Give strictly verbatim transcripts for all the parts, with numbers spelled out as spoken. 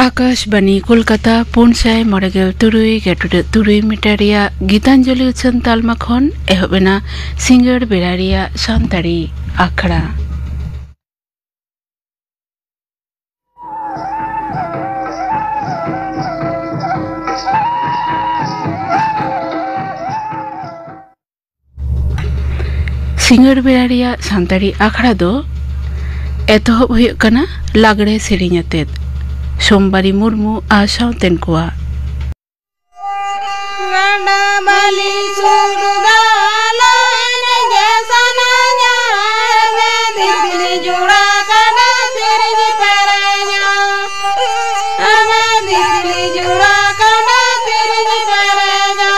ᱟᱠᱟᱥᱵᱟᱱᱤ ᱠᱳᱞᱠᱟᱛᱟ, ᱯᱩᱱ ᱥᱟᱭ ᱢᱚᱬᱮ ᱜᱮᱞ ᱛᱩᱨᱩᱭ ᱜᱮᱴᱩᱰᱟᱹᱜ ᱛᱩᱨᱩᱭ ᱢᱤᱴᱟᱨ ᱨᱮᱭᱟᱜ ᱜᱤᱛᱟᱧᱡᱚᱞᱤ ᱩᱪᱷᱟᱹᱱ ᱛᱟᱞᱢᱟ ᱠᱷᱚᱱ ᱮᱦᱚᱵ ᱮᱱᱟ ᱥᱤᱸᱜᱟᱹᱲ ᱵᱮᱲᱟ ᱨᱮᱭᱟᱜ ᱥᱟᱱᱛᱟᱲᱤ ᱟᱠᱷᱲᱟ᱾ ᱥᱤᱸᱜᱟᱹᱲ ᱵᱮᱲᱟ ᱨᱮᱭᱟᱜ ᱥᱟᱱᱛᱟᱲᱤ ᱟᱠᱷᱲᱟ ᱫᱚ ᱮᱛᱚᱦᱚᱵ ᱦᱩᱭᱩᱜ ᱠᱟᱱᱟ ᱞᱟᱜᱽᱲᱮ ᱥᱮᱨᱮᱧ ᱟᱛᱮᱫ, ᱥᱳᱢᱵᱟᱨᱤ ᱢᱩᱨᱢᱩ ᱟᱨ ᱥᱟᱶᱛᱮᱱ ᱠᱚᱣᱟᱜ᱾ ᱜᱟᱰᱟ ᱵᱟᱹᱞᱤ ᱥᱩᱨ ᱜᱟᱞᱚᱭ ᱱᱮᱜᱮ ᱥᱟᱱᱟᱧᱟ, ᱟᱢᱮ ᱫᱤᱯᱤᱞ ᱡᱩᱲᱟ ᱠᱟᱰᱟ ᱛᱤᱨᱤᱧ ᱯᱮᱨᱮᱧᱟ, ᱟᱢᱮ ᱫᱤᱯᱤᱞ ᱡᱩᱲᱟ ᱠᱟᱰᱟ ᱛᱤᱨᱤᱧ ᱯᱮᱨᱮᱧᱟ᱾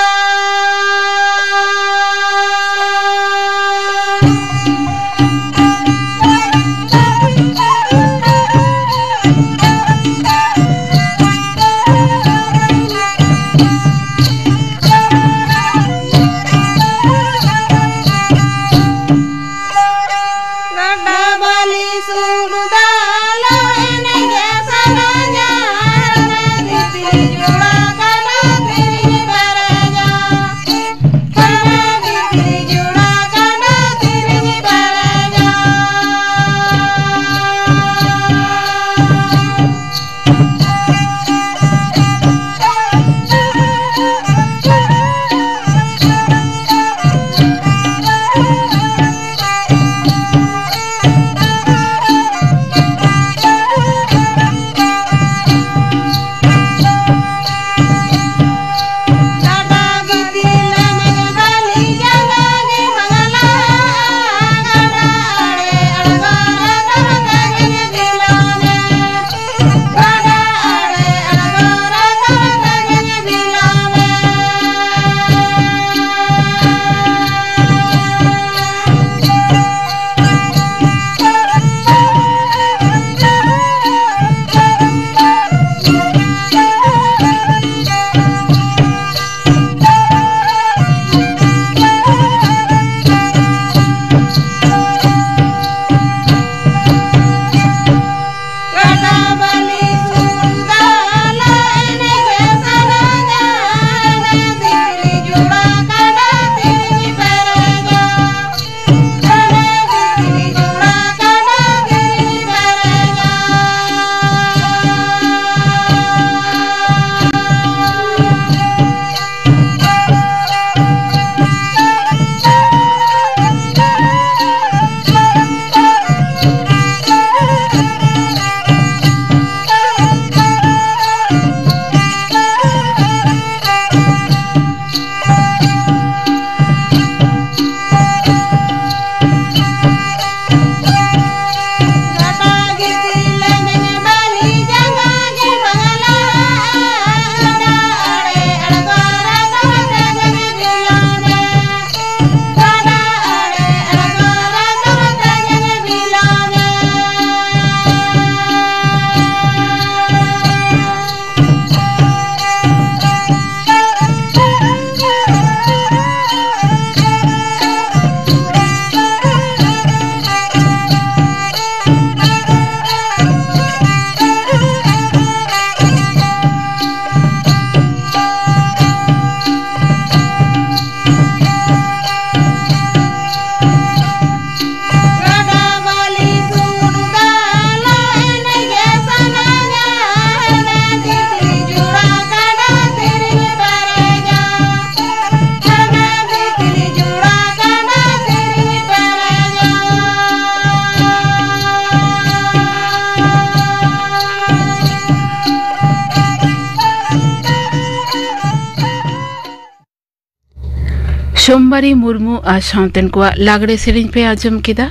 ᱪᱚᱢᱵᱟᱨᱤ ᱢᱩᱨᱢᱩ ᱟᱨ ᱥᱟᱶᱛᱮᱱ ᱠᱚᱣᱟᱜ ᱞᱟᱜᱽᱲᱮ ᱥᱮᱨᱮᱧ ᱯᱮ ᱟᱸᱡᱚᱢ ᱠᱮᱫᱟ᱾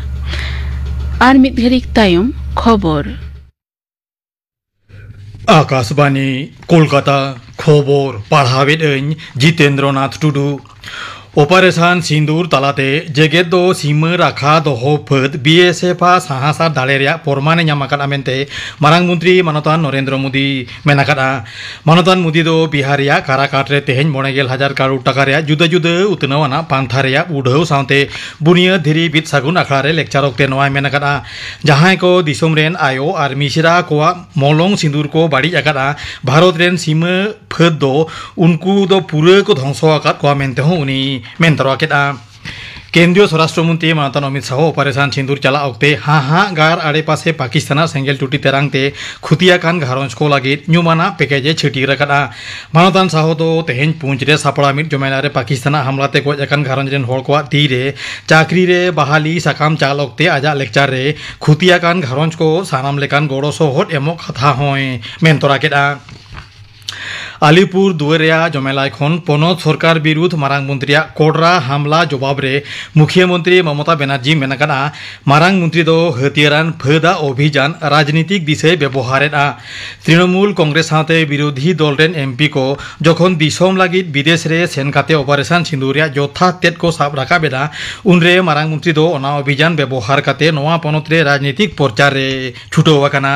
ᱟᱨ ᱢᱤᱫ ᱜᱷᱟᱹᱲᱤᱡ ᱛᱟᱭᱚᱢ ᱠᱷᱚᱵᱚᱨ᱾ ᱟᱠᱟᱥᱵᱟᱱᱤ, ᱠᱳᱞᱠᱟᱛᱟ᱾ ᱠᱷᱚᱵᱚᱨ ᱯᱟᱲᱦᱟᱣᱮᱫ ᱟᱹᱧ ᱡᱤᱛᱮᱱᱫᱨᱚᱱᱟᱛᱷ ᱴᱩᱰᱩ᱾ ᱚᱯᱟᱨᱮᱥᱚᱱ ᱥᱤᱸᱫᱩᱨ ᱛᱟᱞᱟᱛᱮ ᱡᱮᱜᱮᱛ ᱫᱚ ᱥᱤᱢᱟᱹ ᱨᱟᱠᱷᱟ ᱫᱚᱦᱚ ᱯᱷᱟᱹᱫ, ᱵᱤ ᱮᱥ ᱮᱯᱷ ᱟᱜ ᱥᱟᱦᱟᱥᱟᱨ ᱫᱟᱲᱮ ᱨᱮᱭᱟᱜ ᱯᱚᱨᱢᱟᱱᱮ ᱧᱟᱢ ᱟᱠᱟᱫᱼᱟ ᱢᱮᱱᱛᱮ ᱢᱟᱨᱟᱝ ᱢᱚᱱᱛᱨᱤ ᱢᱟᱱᱚᱛᱟᱱ ᱱᱚᱨᱮᱱᱫᱨᱚ ᱢᱳᱫᱤ ᱢᱮᱱ ᱟᱠᱟᱫᱼᱟ᱾ ᱢᱟᱱᱚᱛᱟᱱ ᱢᱳᱫᱤ ᱫᱚ ᱵᱤᱦᱟᱨ ᱨᱮᱭᱟᱜ ᱠᱟᱨᱟᱠᱟᱴ ᱨᱮ ᱛᱮᱦᱮᱧ ᱢᱚᱬᱮ ᱜᱮᱞ ᱦᱟᱡᱟᱨ ᱠᱟᱨᱳᱲ ᱴᱟᱠᱟ ᱨᱮᱭᱟᱜ ᱡᱩᱫᱟᱹ ᱡᱩᱫᱟᱹ ᱩᱛᱱᱟᱹᱣ ᱟᱱᱟᱜ ᱯᱟᱱᱛᱷᱟ ᱨᱮᱭᱟᱜ ᱩᱰᱷᱟᱹᱣ ᱥᱟᱶᱛᱮ ᱵᱩᱱᱤᱭᱟᱹᱫ ᱫᱷᱤᱨᱤ ᱵᱤᱫ ᱥᱟᱹᱜᱩᱱ ᱟᱠᱷᱲᱟ ᱨᱮ ᱞᱮᱠᱪᱟᱨ ᱚᱠᱛᱮ ᱱᱚᱣᱟᱭ ᱢᱮᱱ ᱟᱠᱟᱫᱼᱟ᱾ ᱡᱟᱦᱟᱸᱭ ᱠᱚ ᱫᱤᱥᱚᱢ ᱨᱮᱱ ᱟᱭᱳ ᱟᱨ ᱢᱤᱥᱨᱟ ᱠᱚᱣᱟᱜ ᱢᱚᱞᱚᱝ ᱥᱤᱸᱫᱩᱨ ᱠᱚ ᱵᱟᱹᱲᱤᱡ ᱟᱠᱟᱫᱼᱟ, ᱵᱷᱟᱨᱚᱛ ᱨᱮᱱ ᱥᱤᱢᱟᱹ ᱯᱷᱟᱹᱫ ᱫᱚ ᱩᱱᱠᱩ ᱫᱚ ᱯᱩᱨᱟᱹ ᱠᱚ ᱫᱷᱚᱝᱥᱚ ᱟᱠᱟᱫ ᱠᱚᱣᱟ ᱢᱮᱱᱛᱮ ᱦᱚᱸ ᱩᱱᱤ ᱢᱮᱱ ᱛᱚᱨᱟ ᱠᱮᱫᱼᱟ᱾ ᱠᱮᱱᱫᱨᱤᱭᱚ ᱥᱚᱨᱟᱥᱴᱨᱚ ᱢᱚᱱᱛᱨᱤ ᱢᱟᱱᱚᱛᱟᱱ ᱚᱢᱤᱛ ᱥᱟᱦᱚ ᱚᱯᱟᱨᱮᱥᱚᱱ ᱥᱤᱸᱫᱩᱨ ᱪᱟᱞᱟᱜ ᱚᱠᱛᱮ ᱦᱟᱦᱟᱜᱟᱨ ᱟᱲᱮᱯᱟᱥᱮ ᱯᱟᱠᱤᱥᱛᱟᱱᱟᱜ ᱥᱮᱸᱜᱮᱞ ᱴᱩᱴᱤ ᱛᱮᱨᱟᱝ ᱛᱮ ᱠᱷᱩᱛᱤ ᱟᱠᱟᱱ ᱜᱷᱟᱨᱚᱸᱡᱽ ᱠᱚ ᱞᱟᱹᱜᱤᱫ ᱧᱩᱢᱟᱱᱟᱜ ᱯᱮᱠᱮᱡᱽ ᱮ ᱪᱷᱟᱹᱴᱭᱟᱹᱨ ᱟᱠᱟᱫᱼᱟ᱾ ᱢᱟᱱᱚᱛᱟᱱ ᱥᱟᱦᱚ ᱫᱚ ᱛᱮᱦᱮᱧ ᱯᱩᱸᱪ ᱨᱮ ᱥᱟᱯᱲᱟᱣ ᱢᱤᱫ ᱡᱚᱢᱮᱞᱟ ᱨᱮ ᱯᱟᱠᱤᱥᱛᱟᱱᱟᱜ ᱦᱟᱢᱞᱟ ᱛᱮ ᱜᱚᱡ ᱟᱠᱟᱱ ᱜᱷᱟᱨᱚᱸᱡᱽ ᱨᱮᱱ ᱦᱚᱲ ᱠᱚᱣᱟᱜ ᱛᱤ ᱨᱮ ᱪᱟᱹᱠᱨᱤ ᱨᱮ ᱵᱟᱦᱟᱞᱤ ᱥᱟᱠᱟᱢ ᱪᱟᱞ ᱚᱠᱛᱮ ᱟᱡᱟᱜ ᱞᱮᱠᱪᱟᱨ ᱨᱮ ᱠᱷᱩᱛᱤ ᱟᱠᱟᱱ ᱜᱷᱟᱨᱚᱸᱡᱽ ᱠᱚ ᱥᱟᱱᱟᱢ ᱞᱮᱠᱟᱱ ᱜᱚᱲᱚ ᱥᱚᱦᱚᱫ ᱮᱢᱚᱜ ᱠᱟᱛᱷᱟ ᱦᱚᱸᱭ ᱢᱮᱱ ᱛᱚᱨᱟ ᱠᱮᱫᱼᱟ᱾ ᱟᱞᱤᱯᱩᱨ ᱫᱩᱣᱟᱹᱨ ᱨᱮᱭᱟᱜ ᱡᱚᱢᱮᱞᱟᱭ ᱠᱷᱚᱱ ᱯᱚᱱᱚᱛ ᱥᱚᱨᱠᱟᱨ ᱵᱤᱨᱩᱫᱷ ᱢᱟᱨᱟᱝ ᱢᱚᱱᱛᱨᱤᱭᱟᱜ ᱠᱚᱰᱨᱟ ᱦᱟᱢᱞᱟ ᱡᱚᱵᱟᱵ ᱨᱮ ᱢᱩᱠᱷᱤᱭᱟᱹ ᱢᱚᱱᱛᱨᱤ ᱢᱚᱢᱚᱛᱟ ᱵᱮᱱᱟᱨᱡᱤ ᱢᱮᱱ ᱟᱠᱟᱫᱼᱟ, ᱢᱟᱨᱟᱝ ᱢᱚᱱᱛᱨᱤ ᱫᱚ ᱦᱟᱹᱛᱭᱟᱹᱨᱟᱱ ᱯᱷᱟᱹᱫ ᱟᱜ ᱚᱵᱷᱤᱡᱟᱱ ᱨᱟᱡᱽᱱᱤᱛᱤᱠ ᱫᱤᱥᱟᱹᱭ ᱵᱮᱵᱚᱦᱟᱨᱮᱫᱼᱟ᱾ ᱛᱨᱤᱱᱚᱢᱩᱞ ᱠᱚᱝᱜᱨᱮᱥ ᱥᱟᱶᱛᱮ ᱵᱤᱨᱳᱫᱷᱤ ᱫᱚᱞ ᱨᱮᱱ ᱮᱢ ᱯᱤ ᱠᱚ ᱡᱚᱠᱷᱚᱱ ᱫᱤᱥᱚᱢ ᱞᱟᱹᱜᱤᱫ ᱵᱤᱫᱮᱥ ᱨᱮ ᱥᱮᱱ ᱠᱟᱛᱮ ᱚᱯᱟᱨᱮᱥᱚᱱ ᱥᱤᱸᱫᱩᱨ ᱨᱮᱭᱟᱜ ᱡᱚᱛᱷᱟᱛ ᱛᱮᱫ ᱠᱚ ᱥᱟᱵ ᱨᱟᱠᱟᱵ ᱮᱫᱟ, ᱩᱱᱨᱮ ᱢᱟᱨᱟᱝ ᱢᱚᱱᱛᱨᱤ ᱫᱚ ᱚᱱᱟ ᱚᱵᱷᱤᱡᱟᱱ ᱵᱮᱵᱚᱦᱟᱨ ᱠᱟᱛᱮ ᱱᱚᱣᱟ ᱯᱚᱱᱚᱛ ᱨᱮ ᱨᱟᱡᱽᱱᱤᱛᱤᱠ ᱯᱨᱚᱪᱟᱨ ᱨᱮ ᱪᱷᱩᱴᱟᱹᱣ ᱟᱠᱟᱱᱟ᱾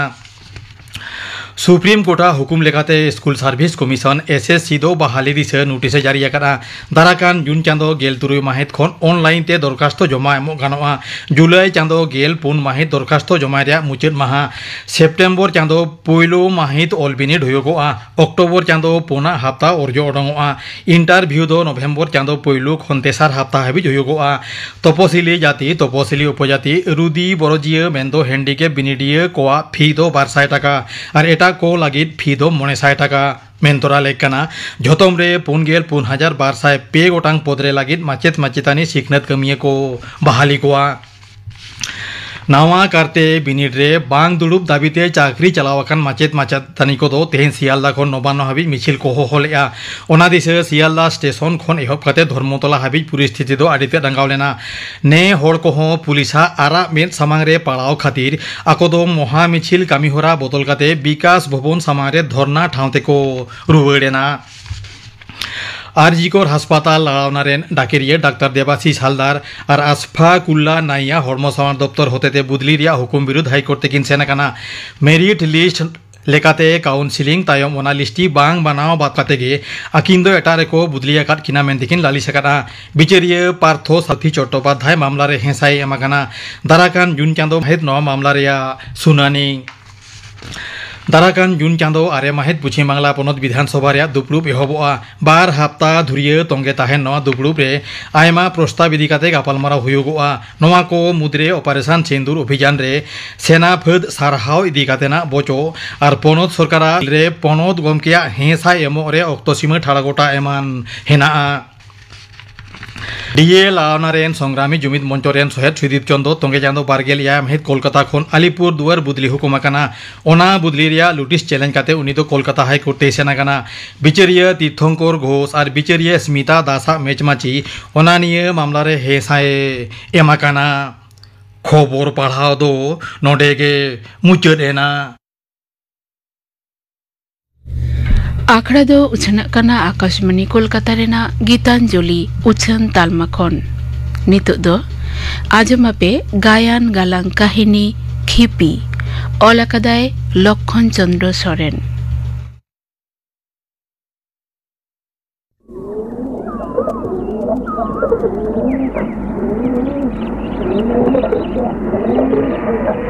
ᱥᱩᱯᱨᱤᱢ ᱠᱳᱨᱴ ᱟᱜ ᱦᱩᱠᱩᱢ ᱞᱮᱠᱟᱛᱮ school service commission, S S C, ᱫᱚ ᱵᱟᱦᱟᱞᱤ ᱫᱤᱥᱟᱹ ᱱᱳᱴᱤᱥ ᱮ ᱡᱟᱹᱨᱤ ᱟᱠᱟᱫᱼᱟ᱾ ᱫᱟᱨᱟᱠᱟᱱ ᱡᱩᱱ ᱪᱟᱸᱫᱚ ᱜᱮᱞ ᱛᱩᱨᱩᱭ ᱢᱟᱹᱦᱤᱛ ᱠᱷᱚᱱ ᱚᱱᱞᱟᱭᱤᱱ ᱛᱮ ᱫᱚᱨᱠᱷᱟᱥᱛᱚ ᱡᱚᱢᱟ ᱮᱢᱚᱜ ᱜᱟᱱᱚᱜᱼᱟ᱾ ᱡᱩᱞᱟᱭ ᱪᱟᱸᱫᱚ ᱜᱮᱞ ᱯᱩᱱ ᱢᱟᱹᱦᱤᱛ ᱫᱚᱨᱠᱷᱟᱥᱛᱚ ᱡᱚᱢᱟᱭ ᱨᱮᱭᱟᱜ ᱢᱩᱪᱟᱹᱫ ᱢᱟᱦᱟ᱾ ᱥᱮᱯᱴᱮᱢᱵᱚᱨ ᱪᱟᱸᱫᱚ ᱯᱩᱭᱞᱩ ᱢᱟᱹᱦᱤᱛ ᱚᱞ ᱵᱤᱱᱤᱰ ᱦᱩᱭᱩᱜᱚᱜᱼᱟ᱾ ᱚᱠᱴᱳᱵᱚᱨ ᱪᱟᱸᱫᱚ ᱯᱩᱱᱟᱜ ᱦᱟᱯᱛᱟ ᱚᱨᱡᱚ ᱚᱰᱚᱝᱚᱜᱼᱟ᱾ ᱤᱱᱴᱟᱨᱵᱷᱤᱭᱩ ᱫᱚ ᱱᱚᱵᱷᱮᱢᱵᱚᱨ ᱪᱟᱸᱫᱚ ᱯᱩᱭᱞᱩ ᱠᱷᱚᱱ ᱛᱮᱥᱟᱨ ᱦᱟᱯᱛᱟ ᱦᱟᱹᱵᱤᱡ ᱦᱩᱭᱩᱜᱚᱜᱼᱟ᱾ ᱛᱚᱯᱚᱥᱤᱞᱤ ᱡᱟᱹᱛᱤ, ᱛᱚᱯᱚᱥᱤᱞᱤ ᱩᱯᱚᱡᱟᱹᱛᱤ, ᱨᱩᱫᱤ ᱵᱚᱨᱚᱡᱤᱭᱟᱹ ᱢᱮᱱᱫᱚ ᱦᱮᱱᱰᱤᱠᱮᱯ ᱵᱤᱱᱤᱰᱤᱭᱟᱹ ᱠᱚᱣᱟᱜ ᱯᱷᱤ ᱫᱚ ᱵᱟᱨ ᱥᱟᱭ ᱴᱟᱠᱟ ᱟᱨ ᱮᱴᱟᱜ ᱠᱚ ᱞᱟᱹᱜᱤᱫ ᱯᱷᱤ ᱫᱚ ᱢᱚᱬᱮ ᱥᱟᱭ ᱴᱟᱠᱟ᱾ ᱢᱮᱱ ᱛᱚᱨᱟ ᱞᱮᱠ ᱠᱟᱱᱟ, ᱡᱷᱚᱛᱚᱢ ᱨᱮ ᱯᱩᱱ ᱜᱮᱞ ᱯᱩᱱ ᱦᱟᱡᱟᱨ ᱵᱟᱨ ᱥᱟᱭ ᱯᱮ ᱜᱚᱴᱟᱝ ᱯᱚᱫᱽ ᱨᱮ ᱞᱟᱹᱜᱤᱫ ᱢᱟᱪᱮᱛ ᱢᱟᱪᱮᱛᱟᱹᱱᱤ ᱥᱤᱠᱷᱱᱟᱹᱛ ᱠᱟᱹᱢᱤᱭᱟᱹ ᱠᱚ ᱵᱟᱦᱟᱞᱤ ᱠᱚᱣᱟ᱾ ᱱᱟᱣᱟ ᱠᱟᱨᱛᱮ ᱵᱤᱱᱤᱰ ᱨᱮ ᱵᱟᱝ ᱫᱩᱲᱩᱵ ᱫᱟᱹᱵᱤ ᱛᱮ ᱪᱟᱹᱠᱨᱤ ᱪᱟᱞᱟᱣ ᱟᱠᱟᱱ ᱢᱟᱪᱮᱛ ᱢᱟᱪᱮᱛᱟᱹᱱᱤ ᱠᱚᱫᱚ ᱛᱮᱦᱮᱧ ᱥᱤᱭᱟᱞᱫᱟ ᱠᱷᱚᱱ ᱱᱚᱵᱟᱱᱱᱚ ᱦᱟᱹᱵᱤᱡ ᱢᱤᱪᱷᱤᱞ ᱠᱚ ᱦᱚᱦᱚ ᱞᱮᱫᱼᱟ᱾ ᱚᱱᱟ ᱫᱤᱥᱟᱹ ᱥᱤᱭᱟᱞᱫᱟ ᱥᱴᱮᱥᱚᱱ ᱠᱷᱚᱱ ᱮᱦᱚᱵ ᱠᱟᱛᱮ ᱫᱷᱚᱨᱢᱚᱛᱚᱞᱟ ᱦᱟᱹᱵᱤᱡ ᱯᱚᱨᱤᱥᱛᱷᱤᱛᱤ ᱫᱚ ᱟᱹᱰᱤ ᱛᱮᱫ ᱨᱟᱸᱜᱟᱣ ᱞᱮᱱᱟ᱾ ᱱᱮ ᱦᱚᱲ ᱠᱚᱦᱚᱸ ᱯᱩᱞᱤᱥᱟᱜ ᱟᱨᱟᱜ ᱢᱮᱫ ᱥᱟᱢᱟᱝ ᱨᱮ ᱯᱟᱲᱟᱣ ᱠᱷᱟᱹᱛᱤᱨ ᱟᱠᱚ ᱫᱚ ᱢᱚᱦᱟ ᱢᱤᱪᱷᱤᱞ ᱠᱟᱹᱢᱤ ᱦᱚᱨᱟ ᱵᱚᱫᱚᱞ ᱠᱟᱛᱮ ᱵᱤᱠᱟᱥ ᱵᱷᱚᱵᱚᱱ ᱥᱟᱢᱟᱝ ᱨᱮ ᱫᱷᱚᱨᱱᱟ ᱴᱷᱟᱶ ᱛᱮᱠᱚ ᱨᱩᱣᱟᱹᱲ ᱮᱱᱟ᱾ ᱟᱨᱡᱤᱠᱚᱨ ᱦᱟᱥᱯᱟᱛᱟᱞ ᱞᱟᱲᱟᱣᱱᱟ ᱨᱮᱱ ᱰᱟᱠᱮᱨᱤᱭᱟᱹ ᱰᱟᱠᱛᱟᱨ ᱫᱮᱵᱟᱥᱤᱥ ᱦᱟᱞᱫᱟᱨ ᱟᱨ ᱟᱥᱯᱷᱟ ᱠᱩᱞᱞᱟ ᱱᱟᱭᱤᱭᱟ ᱦᱚᱲᱢᱚ ᱥᱟᱶᱟᱨ ᱫᱚᱯᱛᱚᱨ ᱦᱚᱛᱮᱛᱮ ᱵᱚᱫᱞᱤ ᱨᱮᱭᱟᱜ ᱦᱩᱠᱩᱢ ᱵᱤᱨᱩᱫᱷ ᱦᱟᱭᱠᱳᱨᱴ ᱛᱮᱠᱤᱱ ᱥᱮᱱ ᱟᱠᱟᱱᱟ᱾ ᱢᱮᱨᱤᱴ ᱞᱤᱥᱴ ᱞᱮᱠᱟᱛᱮ ᱠᱟᱣᱩᱱᱥᱤᱞᱤᱝ ᱛᱟᱭᱚᱢ ᱚᱱᱟ ᱞᱤᱥᱴᱤ ᱵᱟᱝ ᱵᱟᱱᱟᱣ ᱵᱟᱫ ᱠᱟᱛᱮ ᱜᱮ ᱟᱹᱠᱤᱱ ᱫᱚ ᱮᱴᱟᱜ ᱨᱮᱠᱚ ᱵᱚᱫᱞᱤ ᱟᱠᱟᱫ ᱠᱤᱱᱟ ᱢᱮᱱᱛᱮ ᱠᱤᱱ ᱞᱟᱹᱞᱤᱥ ᱟᱠᱟᱫᱼᱟ᱾ ᱵᱤᱪᱟᱹᱨᱤᱭᱟᱹ ᱯᱟᱨᱛᱷᱚ ᱥᱟᱨᱛᱷᱤ ᱪᱚᱴᱴᱳᱯᱟᱫᱽᱫᱷᱟᱭ ᱢᱟᱢᱞᱟ ᱨᱮ ᱦᱮᱸᱥᱟᱭ ᱮᱢ ᱟᱠᱟᱱᱟ᱾ ᱫᱟᱨᱟᱠᱟᱱ ᱡᱩᱱ ᱪᱟᱸᱫᱚ ᱢᱟᱹᱦᱤᱛ ᱱᱚᱣᱟ ᱢᱟᱢᱞᱟ ᱨᱮᱭᱟᱜ ᱥᱩᱱᱟᱹᱱᱤ᱾ ᱫᱟᱨᱟᱠᱟᱱ ᱡᱩᱱ ᱪᱟᱸᱫᱚ ᱟᱨᱮ ᱢᱟᱹᱦᱤᱛ ᱯᱚᱪᱷᱤᱢ ᱵᱟᱝᱞᱟ ᱯᱚᱱᱚᱛ ᱵᱤᱫᱷᱟᱱ ᱥᱚᱵᱷᱟ ᱨᱮᱭᱟᱜ ᱫᱩᱯᱲᱩᱵ ᱮᱦᱚᱵᱚᱜᱼᱟ᱾ ᱵᱟᱨ ᱦᱟᱯᱛᱟ ᱫᱷᱩᱨᱭᱟᱹ ᱛᱚᱸᱜᱮ ᱛᱟᱦᱮᱱ ᱱᱚᱣᱟ ᱫᱩᱯᱲᱩᱵ ᱨᱮ ᱟᱭᱢᱟ ᱯᱨᱚᱥᱛᱟᱵ ᱤᱫᱤ ᱠᱟᱛᱮ ᱜᱟᱯᱟᱞᱢᱟᱨᱟᱣ ᱦᱩᱭᱩᱜᱚᱜᱼᱟ᱾ ᱱᱚᱣᱟ ᱠᱚ ᱢᱩᱫᱽᱨᱮ ᱚᱯᱟᱨᱮᱥᱚᱱ ᱥᱤᱸᱫᱩᱨ ᱚᱵᱷᱤᱡᱟᱱ ᱨᱮ ᱥᱮᱱᱟ ᱯᱷᱟᱹᱫ ᱥᱟᱨᱦᱟᱣ ᱤᱫᱤ ᱠᱟᱛᱮᱱᱟᱜ ᱵᱚᱪᱚ ᱟᱨ ᱯᱚᱱᱚᱛ ᱥᱚᱨᱠᱟᱨᱟᱜ ᱨᱮ ᱯᱚᱱᱚᱛ ᱜᱚᱢᱠᱮᱭᱟᱜ ᱦᱮᱸ ᱥᱟᱭ ᱮᱢᱚᱜ ᱨᱮ ᱚᱠᱛᱚ ᱥᱤᱢᱟᱹ ᱴᱷᱟᱲ ᱜᱚᱴᱟ ᱮᱢᱟᱱ ᱦᱮᱱᱟᱜᱼᱟ᱾ ᱰᱤ ᱮ ᱞᱟᱲᱟᱣᱱᱟ ᱨᱮᱱ ᱥᱚᱝᱜᱨᱟᱢᱤ ᱡᱩᱢᱤᱫ ᱢᱚᱧᱪᱚ ᱨᱮᱱ ᱥᱚᱦᱮᱫ ᱥᱩᱫᱤᱯ ᱪᱚᱸᱫᱚ ᱛᱚᱸᱜᱮ ᱪᱟᱸᱫᱚ ᱵᱟᱨᱜᱮᱞ ᱮᱭᱟᱭ ᱢᱟᱹᱦᱤᱛ ᱠᱳᱞᱠᱟᱛᱟ ᱠᱷᱚᱱ ᱟᱞᱤᱯᱩᱨ ᱫᱩᱣᱟᱨ ᱵᱚᱫᱞᱤ ᱦᱩᱠᱩᱢ ᱟᱠᱟᱱᱟ᱾ ᱚᱱᱟ ᱵᱚᱫᱞᱤ ᱨᱮᱭᱟᱜ ᱞᱩᱴᱤᱥ ᱪᱮᱞᱮᱧ ᱠᱟᱛᱮ ᱩᱱᱤ ᱫᱚ ᱠᱳᱞᱠᱟᱛᱟ ᱦᱟᱭ ᱠᱳᱨᱴ ᱛᱮᱭ ᱥᱮᱱ ᱟᱠᱟᱱᱟ᱾ ᱵᱤᱪᱟᱹᱨᱤᱭᱟᱹ ᱛᱤᱨᱛᱷᱚᱝᱠᱚᱨ ᱜᱷᱳᱥ ᱟᱨ ᱵᱤᱪᱟᱹᱨᱤᱭᱟᱹ ᱥᱢᱤᱛᱟ ᱫᱟᱥ ᱟᱜ ᱢᱮᱪ ᱢᱟᱹᱪᱤ ᱚᱱᱟ ᱱᱤᱭᱟᱹ ᱢᱟᱢᱞᱟ ᱨᱮ ᱦᱮᱸ ᱥᱟᱭ ᱮᱢ ᱟᱠᱟᱱᱟ᱾ ᱠᱷᱚᱵᱚᱨ ᱯᱟᱲᱦᱟᱣ ᱫᱚ ᱱᱚᱰᱮ ᱜᱮ ᱢᱩᱪᱟᱹᱫ ᱮᱱᱟ᱾ ᱟᱠᱷᱲᱟ ᱫᱚ ᱩᱪᱷᱟᱹᱱᱚᱜ ᱠᱟᱱᱟ ᱟᱠᱟᱥᱵᱟᱱᱤ ᱠᱳᱞᱠᱟᱛᱟ ᱨᱮᱱᱟᱜ ᱜᱤᱛᱟᱧᱡᱚᱞᱤ ᱩᱪᱷᱟᱹᱱ ᱛᱟᱞᱢᱟ ᱠᱷᱚᱱ᱾ ᱱᱤᱛᱚᱜ ᱫᱚ ᱟᱸᱡᱚᱢ ᱟᱯᱮ ᱜᱟᱭᱟᱱ ᱜᱟᱞᱟᱝ ᱠᱟᱹᱦᱱᱤ ᱠᱷᱤᱯᱤ᱾ ᱚᱞ ᱟᱠᱟᱫᱟᱭ ᱞᱚᱠᱠᱷᱚᱱ ᱪᱚᱸᱫᱽᱨᱚ ᱥᱚᱨᱮᱱ᱾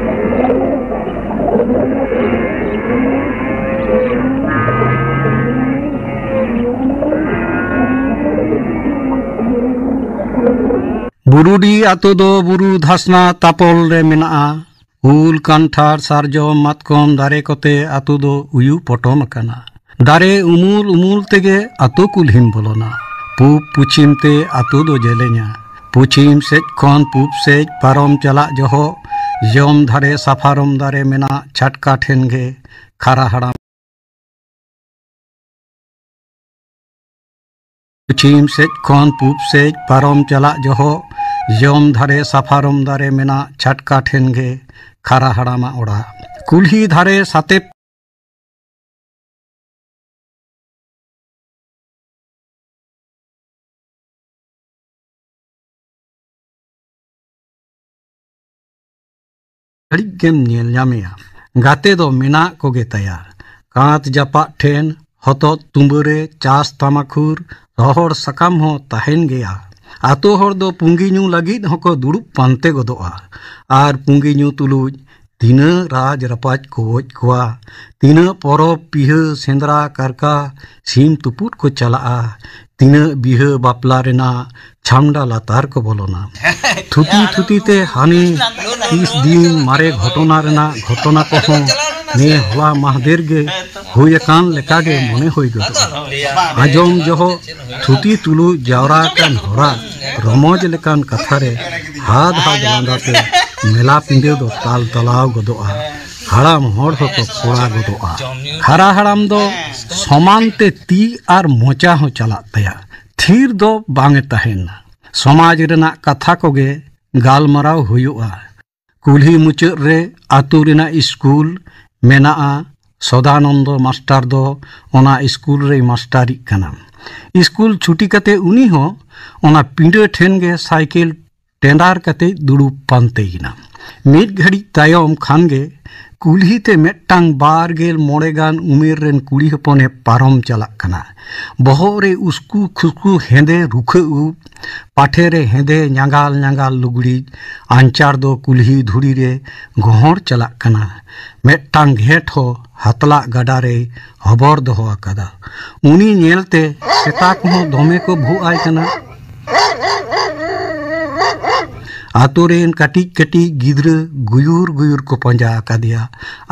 ᱵᱩᱨᱩᱰᱤ ᱟᱛᱳ ᱫᱚ ᱵᱩᱨᱩ ᱫᱷᱟᱥᱱᱟ ᱛᱟᱯᱚᱞ ᱨᱮ ᱢᱮᱱᱟᱜᱼᱟ᱾ ᱩᱞ, ᱠᱟᱱᱴᱷᱟᱲ, ᱥᱟᱨᱡᱚᱢ, ᱢᱟᱛᱠᱚᱢ ᱫᱟᱨᱮ ᱠᱚᱛᱮ ᱟᱛᱳ ᱫᱚ ᱩᱭᱩᱜ ᱯᱚᱴᱚᱢ ᱟᱠᱟᱱᱟ᱾ ᱫᱟᱨᱮ ᱩᱢᱩᱞ ᱩᱢᱩᱞ ᱛᱮᱜᱮ ᱟᱛᱳ ᱠᱩᱞᱦᱤᱢ ᱵᱚᱞᱚᱱᱟ᱾ ᱯᱩᱵ ᱯᱩᱪᱷᱤᱢ ᱛᱮ ᱟᱛᱳ ᱫᱚ ᱡᱮᱞᱮᱧᱟ᱾ ᱯᱩᱪᱷᱤᱢ ᱥᱮᱫ ᱠᱷᱚᱱ ᱯᱩᱵ ᱥᱮᱫ ᱯᱟᱨᱚᱢ ᱪᱟᱞᱟᱜ ᱡᱚᱦᱚᱜ ᱡᱚᱢ ᱫᱷᱟᱨᱮ ᱥᱟᱯᱷᱟᱨᱚᱢ ᱫᱟᱨᱮ ᱢᱮᱱᱟᱜ ᱪᱷᱟᱴᱠᱟ ᱴᱷᱮᱱ ᱜᱮ ᱠᱷᱟᱨᱟ ᱦᱟᱲᱟᱢ᱾ ᱯᱚᱪᱷᱤᱢ ᱥᱮᱫ ᱠᱷᱚᱱ ᱯᱩᱵ ᱥᱮᱫ ᱯᱟᱨᱚᱢ ᱪᱟᱞᱟᱜ ᱡᱚᱦᱚᱜ, ᱡᱚᱢ ᱫᱷᱟᱨᱮ ᱥᱟᱯᱷᱟᱨᱚᱢ ᱫᱟᱨᱮ ᱢᱮᱱᱟᱜ ᱪᱷᱟᱴᱠᱟ ᱴᱷᱮᱱ ᱜᱮ ᱠᱷᱟᱨᱟ ᱦᱟᱲᱟᱢᱟᱜ ᱚᱲᱟᱜ᱾ ᱠᱩᱞᱦᱤ ᱫᱷᱟᱨᱮ ᱥᱟᱛᱮ ᱜᱷᱟᱹᱲᱤᱡ ᱜᱮᱢ ᱧᱮᱞ ᱧᱟᱢᱮᱭᱟ᱾ ᱜᱟᱛᱮ ᱫᱚ ᱢᱮᱱᱟᱜ ᱠᱚᱜᱮ ᱛᱟᱭᱟ᱾ ᱠᱟᱸᱛ ᱡᱟᱯᱟᱜ ᱴᱷᱮᱱ ᱦᱚᱛᱚᱫ ᱛᱩᱢᱵᱟᱹ ᱨᱮ ᱪᱟᱥ ᱛᱟᱢᱟᱠᱷᱩᱨ ᱨᱚᱦᱚᱲ ᱥᱟᱠᱟᱢ ᱦᱚᱸ ᱛᱟᱦᱮᱱ ᱜᱮᱭᱟ᱾ ᱟᱛᱳ ᱦᱚᱲ ᱫᱚ ᱯᱩᱸᱜᱤ ᱧᱩ ᱞᱟᱹᱜᱤᱫ ᱦᱚᱸᱠᱚ ᱫᱩᱲᱩᱵ ᱯᱟᱱᱛᱮ ᱜᱚᱫᱚᱜᱼᱟ᱾ ᱟᱨ ᱯᱩᱸᱜᱤ ᱧᱩ ᱛᱩᱞᱩᱡ ᱛᱤᱱᱟᱹᱜ ᱨᱟᱡᱽ ᱨᱟᱯᱟᱡᱽ ᱠᱚ ᱜᱚᱡ ᱠᱚᱣᱟ, ᱛᱤᱱᱟᱹᱜ ᱯᱚᱨᱚᱵᱽ ᱯᱤᱦᱟᱹ ᱥᱮᱸᱫᱽᱨᱟ ᱠᱟᱨᱠᱟ ᱥᱤᱢ ᱛᱩᱯᱩᱫ ᱠᱚ ᱪᱟᱞᱟᱜᱼᱟ, ᱛᱤᱱᱟᱹᱜ ᱵᱤᱦᱟᱹ ᱵᱟᱯᱞᱟ ᱨᱮᱱᱟᱜ ᱪᱷᱟᱢᱰᱟ ᱞᱟᱛᱟᱨ ᱠᱚ ᱵᱚᱞᱚᱱᱟ᱾ ᱛᱷᱩᱛᱤ ᱛᱷᱩᱛᱤ ᱛᱮ ᱦᱟᱱᱮ ᱛᱤᱥ ᱫᱤᱱ ᱢᱟᱨᱮ ᱜᱷᱚᱴᱚᱱᱟ ᱨᱮᱱᱟᱜ ᱜᱷᱚᱴᱚᱱᱟ ᱠᱚᱦᱚᱸ ᱱᱮ ᱦᱚᱞᱟ ᱢᱟᱦᱫᱮᱨ ᱜᱮ ᱦᱩᱭ ᱟᱠᱟᱱ ᱞᱮᱠᱟ ᱜᱮ ᱢᱚᱱᱮ ᱦᱩᱭ ᱜᱚᱫᱚᱜᱼᱟ᱾ ᱟᱸᱡᱚᱢ ᱡᱚᱦᱚᱜ ᱛᱷᱩᱛᱤ ᱛᱩᱞᱩᱡ ᱡᱟᱣᱨᱟ ᱟᱠᱟᱱ ᱦᱚᱲᱟᱜ ᱨᱚᱢᱚᱡᱽ ᱞᱮᱠᱟᱱ ᱠᱟᱛᱷᱟ ᱨᱮ ᱦᱟᱫ ᱦᱟᱫ ᱞᱟᱸᱫᱟ ᱛᱮ ᱢᱮᱞᱟ ᱯᱤᱸᱰᱟᱹ ᱫᱚ ᱛᱟᱞ ᱛᱟᱞᱟᱣ ᱜᱚᱫᱚᱜᱼᱟ᱾ ᱦᱟᱲᱟᱢ ᱦᱚᱲ ᱦᱚᱸᱠᱚ ᱠᱚᱲᱟ ᱜᱚᱫᱚᱜᱼᱟ᱾ ᱠᱷᱟᱨᱟ ᱦᱟᱲᱟᱢ ᱫᱚ ᱥᱚᱢᱟᱱ ᱛᱮ ᱛᱤ ᱟᱨ ᱢᱚᱪᱟ ᱦᱚᱸ ᱪᱟᱞᱟᱜ ᱛᱟᱭᱟ, ᱛᱷᱤᱨ ᱫᱚ ᱵᱟᱝ ᱮ ᱛᱟᱦᱮᱱᱟ᱾ ᱥᱚᱢᱟᱡᱽ ᱨᱮᱱᱟᱜ ᱠᱟᱛᱷᱟ ᱠᱚᱜᱮ ᱜᱟᱞᱢᱟᱨᱟᱣ ᱦᱩᱭᱩᱜᱼᱟ᱾ ᱠᱩᱞᱦᱤ ᱢᱩᱪᱟᱹᱫ ᱨᱮ ᱟᱛᱳ ᱨᱮᱱᱟᱜ ᱤᱥᱠᱩᱞ ᱢᱮᱱᱟᱜᱼᱟ᱾ ᱥᱚᱫᱟᱱᱚᱱᱫᱚ ᱢᱟᱥᱴᱟᱨ ᱫᱚ ᱚᱱᱟ ᱤᱥᱠᱩᱞ ᱨᱮᱭ ᱢᱟᱥᱴᱟᱨᱤᱜ ᱠᱟᱱᱟ᱾ ᱤᱥᱠᱩᱞ ᱪᱷᱩᱴᱤ ᱠᱟᱛᱮ ᱩᱱᱤ ᱦᱚᱸ ᱚᱱᱟ ᱯᱤᱸᱰᱟᱹ ᱴᱷᱮᱱ ᱜᱮ ᱥᱟᱭᱠᱮᱞ ᱴᱮᱸᱰᱟᱨ ᱠᱟᱛᱮ ᱫᱩᱲᱩᱵ ᱯᱟᱱᱛᱮᱭᱮᱱᱟ᱾ ᱢᱤᱫ ᱜᱷᱟᱹᱲᱤᱡ ᱛᱟᱭᱚᱢ ᱠᱷᱟᱱ ᱜᱮ ᱠᱩᱞᱦᱤ ᱛᱮ ᱢᱤᱫᱴᱟᱝ ᱵᱟᱨ ᱜᱮᱞ ᱢᱚᱬᱮ ᱜᱟᱱ ᱩᱢᱮᱨ ᱨᱮᱱ ᱠᱩᱲᱤ ᱦᱚᱯᱚᱱᱮ ᱯᱟᱨᱚᱢ ᱪᱟᱞᱟᱜ ᱠᱟᱱᱟ᱾ ᱵᱚᱦᱚᱜ ᱨᱮ ᱩᱥᱠᱩ ᱠᱷᱩᱥᱠᱩ ᱦᱮᱸᱫᱮ ᱨᱩᱠᱷᱟᱹ ᱩᱵ, ᱯᱟᱴᱷᱮ ᱨᱮ ᱦᱮᱸᱫᱮ ᱧᱟᱸᱜᱟᱞ ᱧᱟᱸᱜᱟᱞ ᱞᱩᱜᱽᱲᱤᱡ, ᱟᱧᱪᱟᱨ ᱫᱚ ᱠᱩᱞᱦᱤ ᱫᱷᱩᱲᱤ ᱨᱮ ᱜᱚᱦᱚᱲ ᱪᱟᱞᱟᱜ ᱠᱟᱱᱟ᱾ ᱢᱤᱫᱴᱟᱝ ᱜᱷᱮᱸᱴ ᱦᱚᱸ ᱦᱟᱛᱞᱟᱜ ᱜᱟᱰᱟ ᱨᱮᱭ ᱦᱚᱵᱚᱨ ᱫᱚᱦᱚ ᱟᱠᱟᱫᱟ᱾ ᱩᱱᱤ ᱧᱮᱞᱛᱮ ᱥᱮᱛᱟ ᱠᱚᱦᱚᱸ ᱫᱚᱢᱮ ᱠᱚ ᱵᱷᱩᱜ ᱟᱭ ᱠᱟᱱᱟ᱾ ᱟᱛᱳ ᱨᱮᱱ ᱠᱟᱹᱴᱤᱡ ᱠᱟᱹᱴᱤᱡ ᱜᱤᱫᱽᱨᱟᱹ ᱜᱩᱭᱩᱨ ᱜᱩᱭᱩᱨ ᱠᱚ ᱯᱟᱸᱡᱟ ᱟᱠᱟᱫᱮᱭᱟ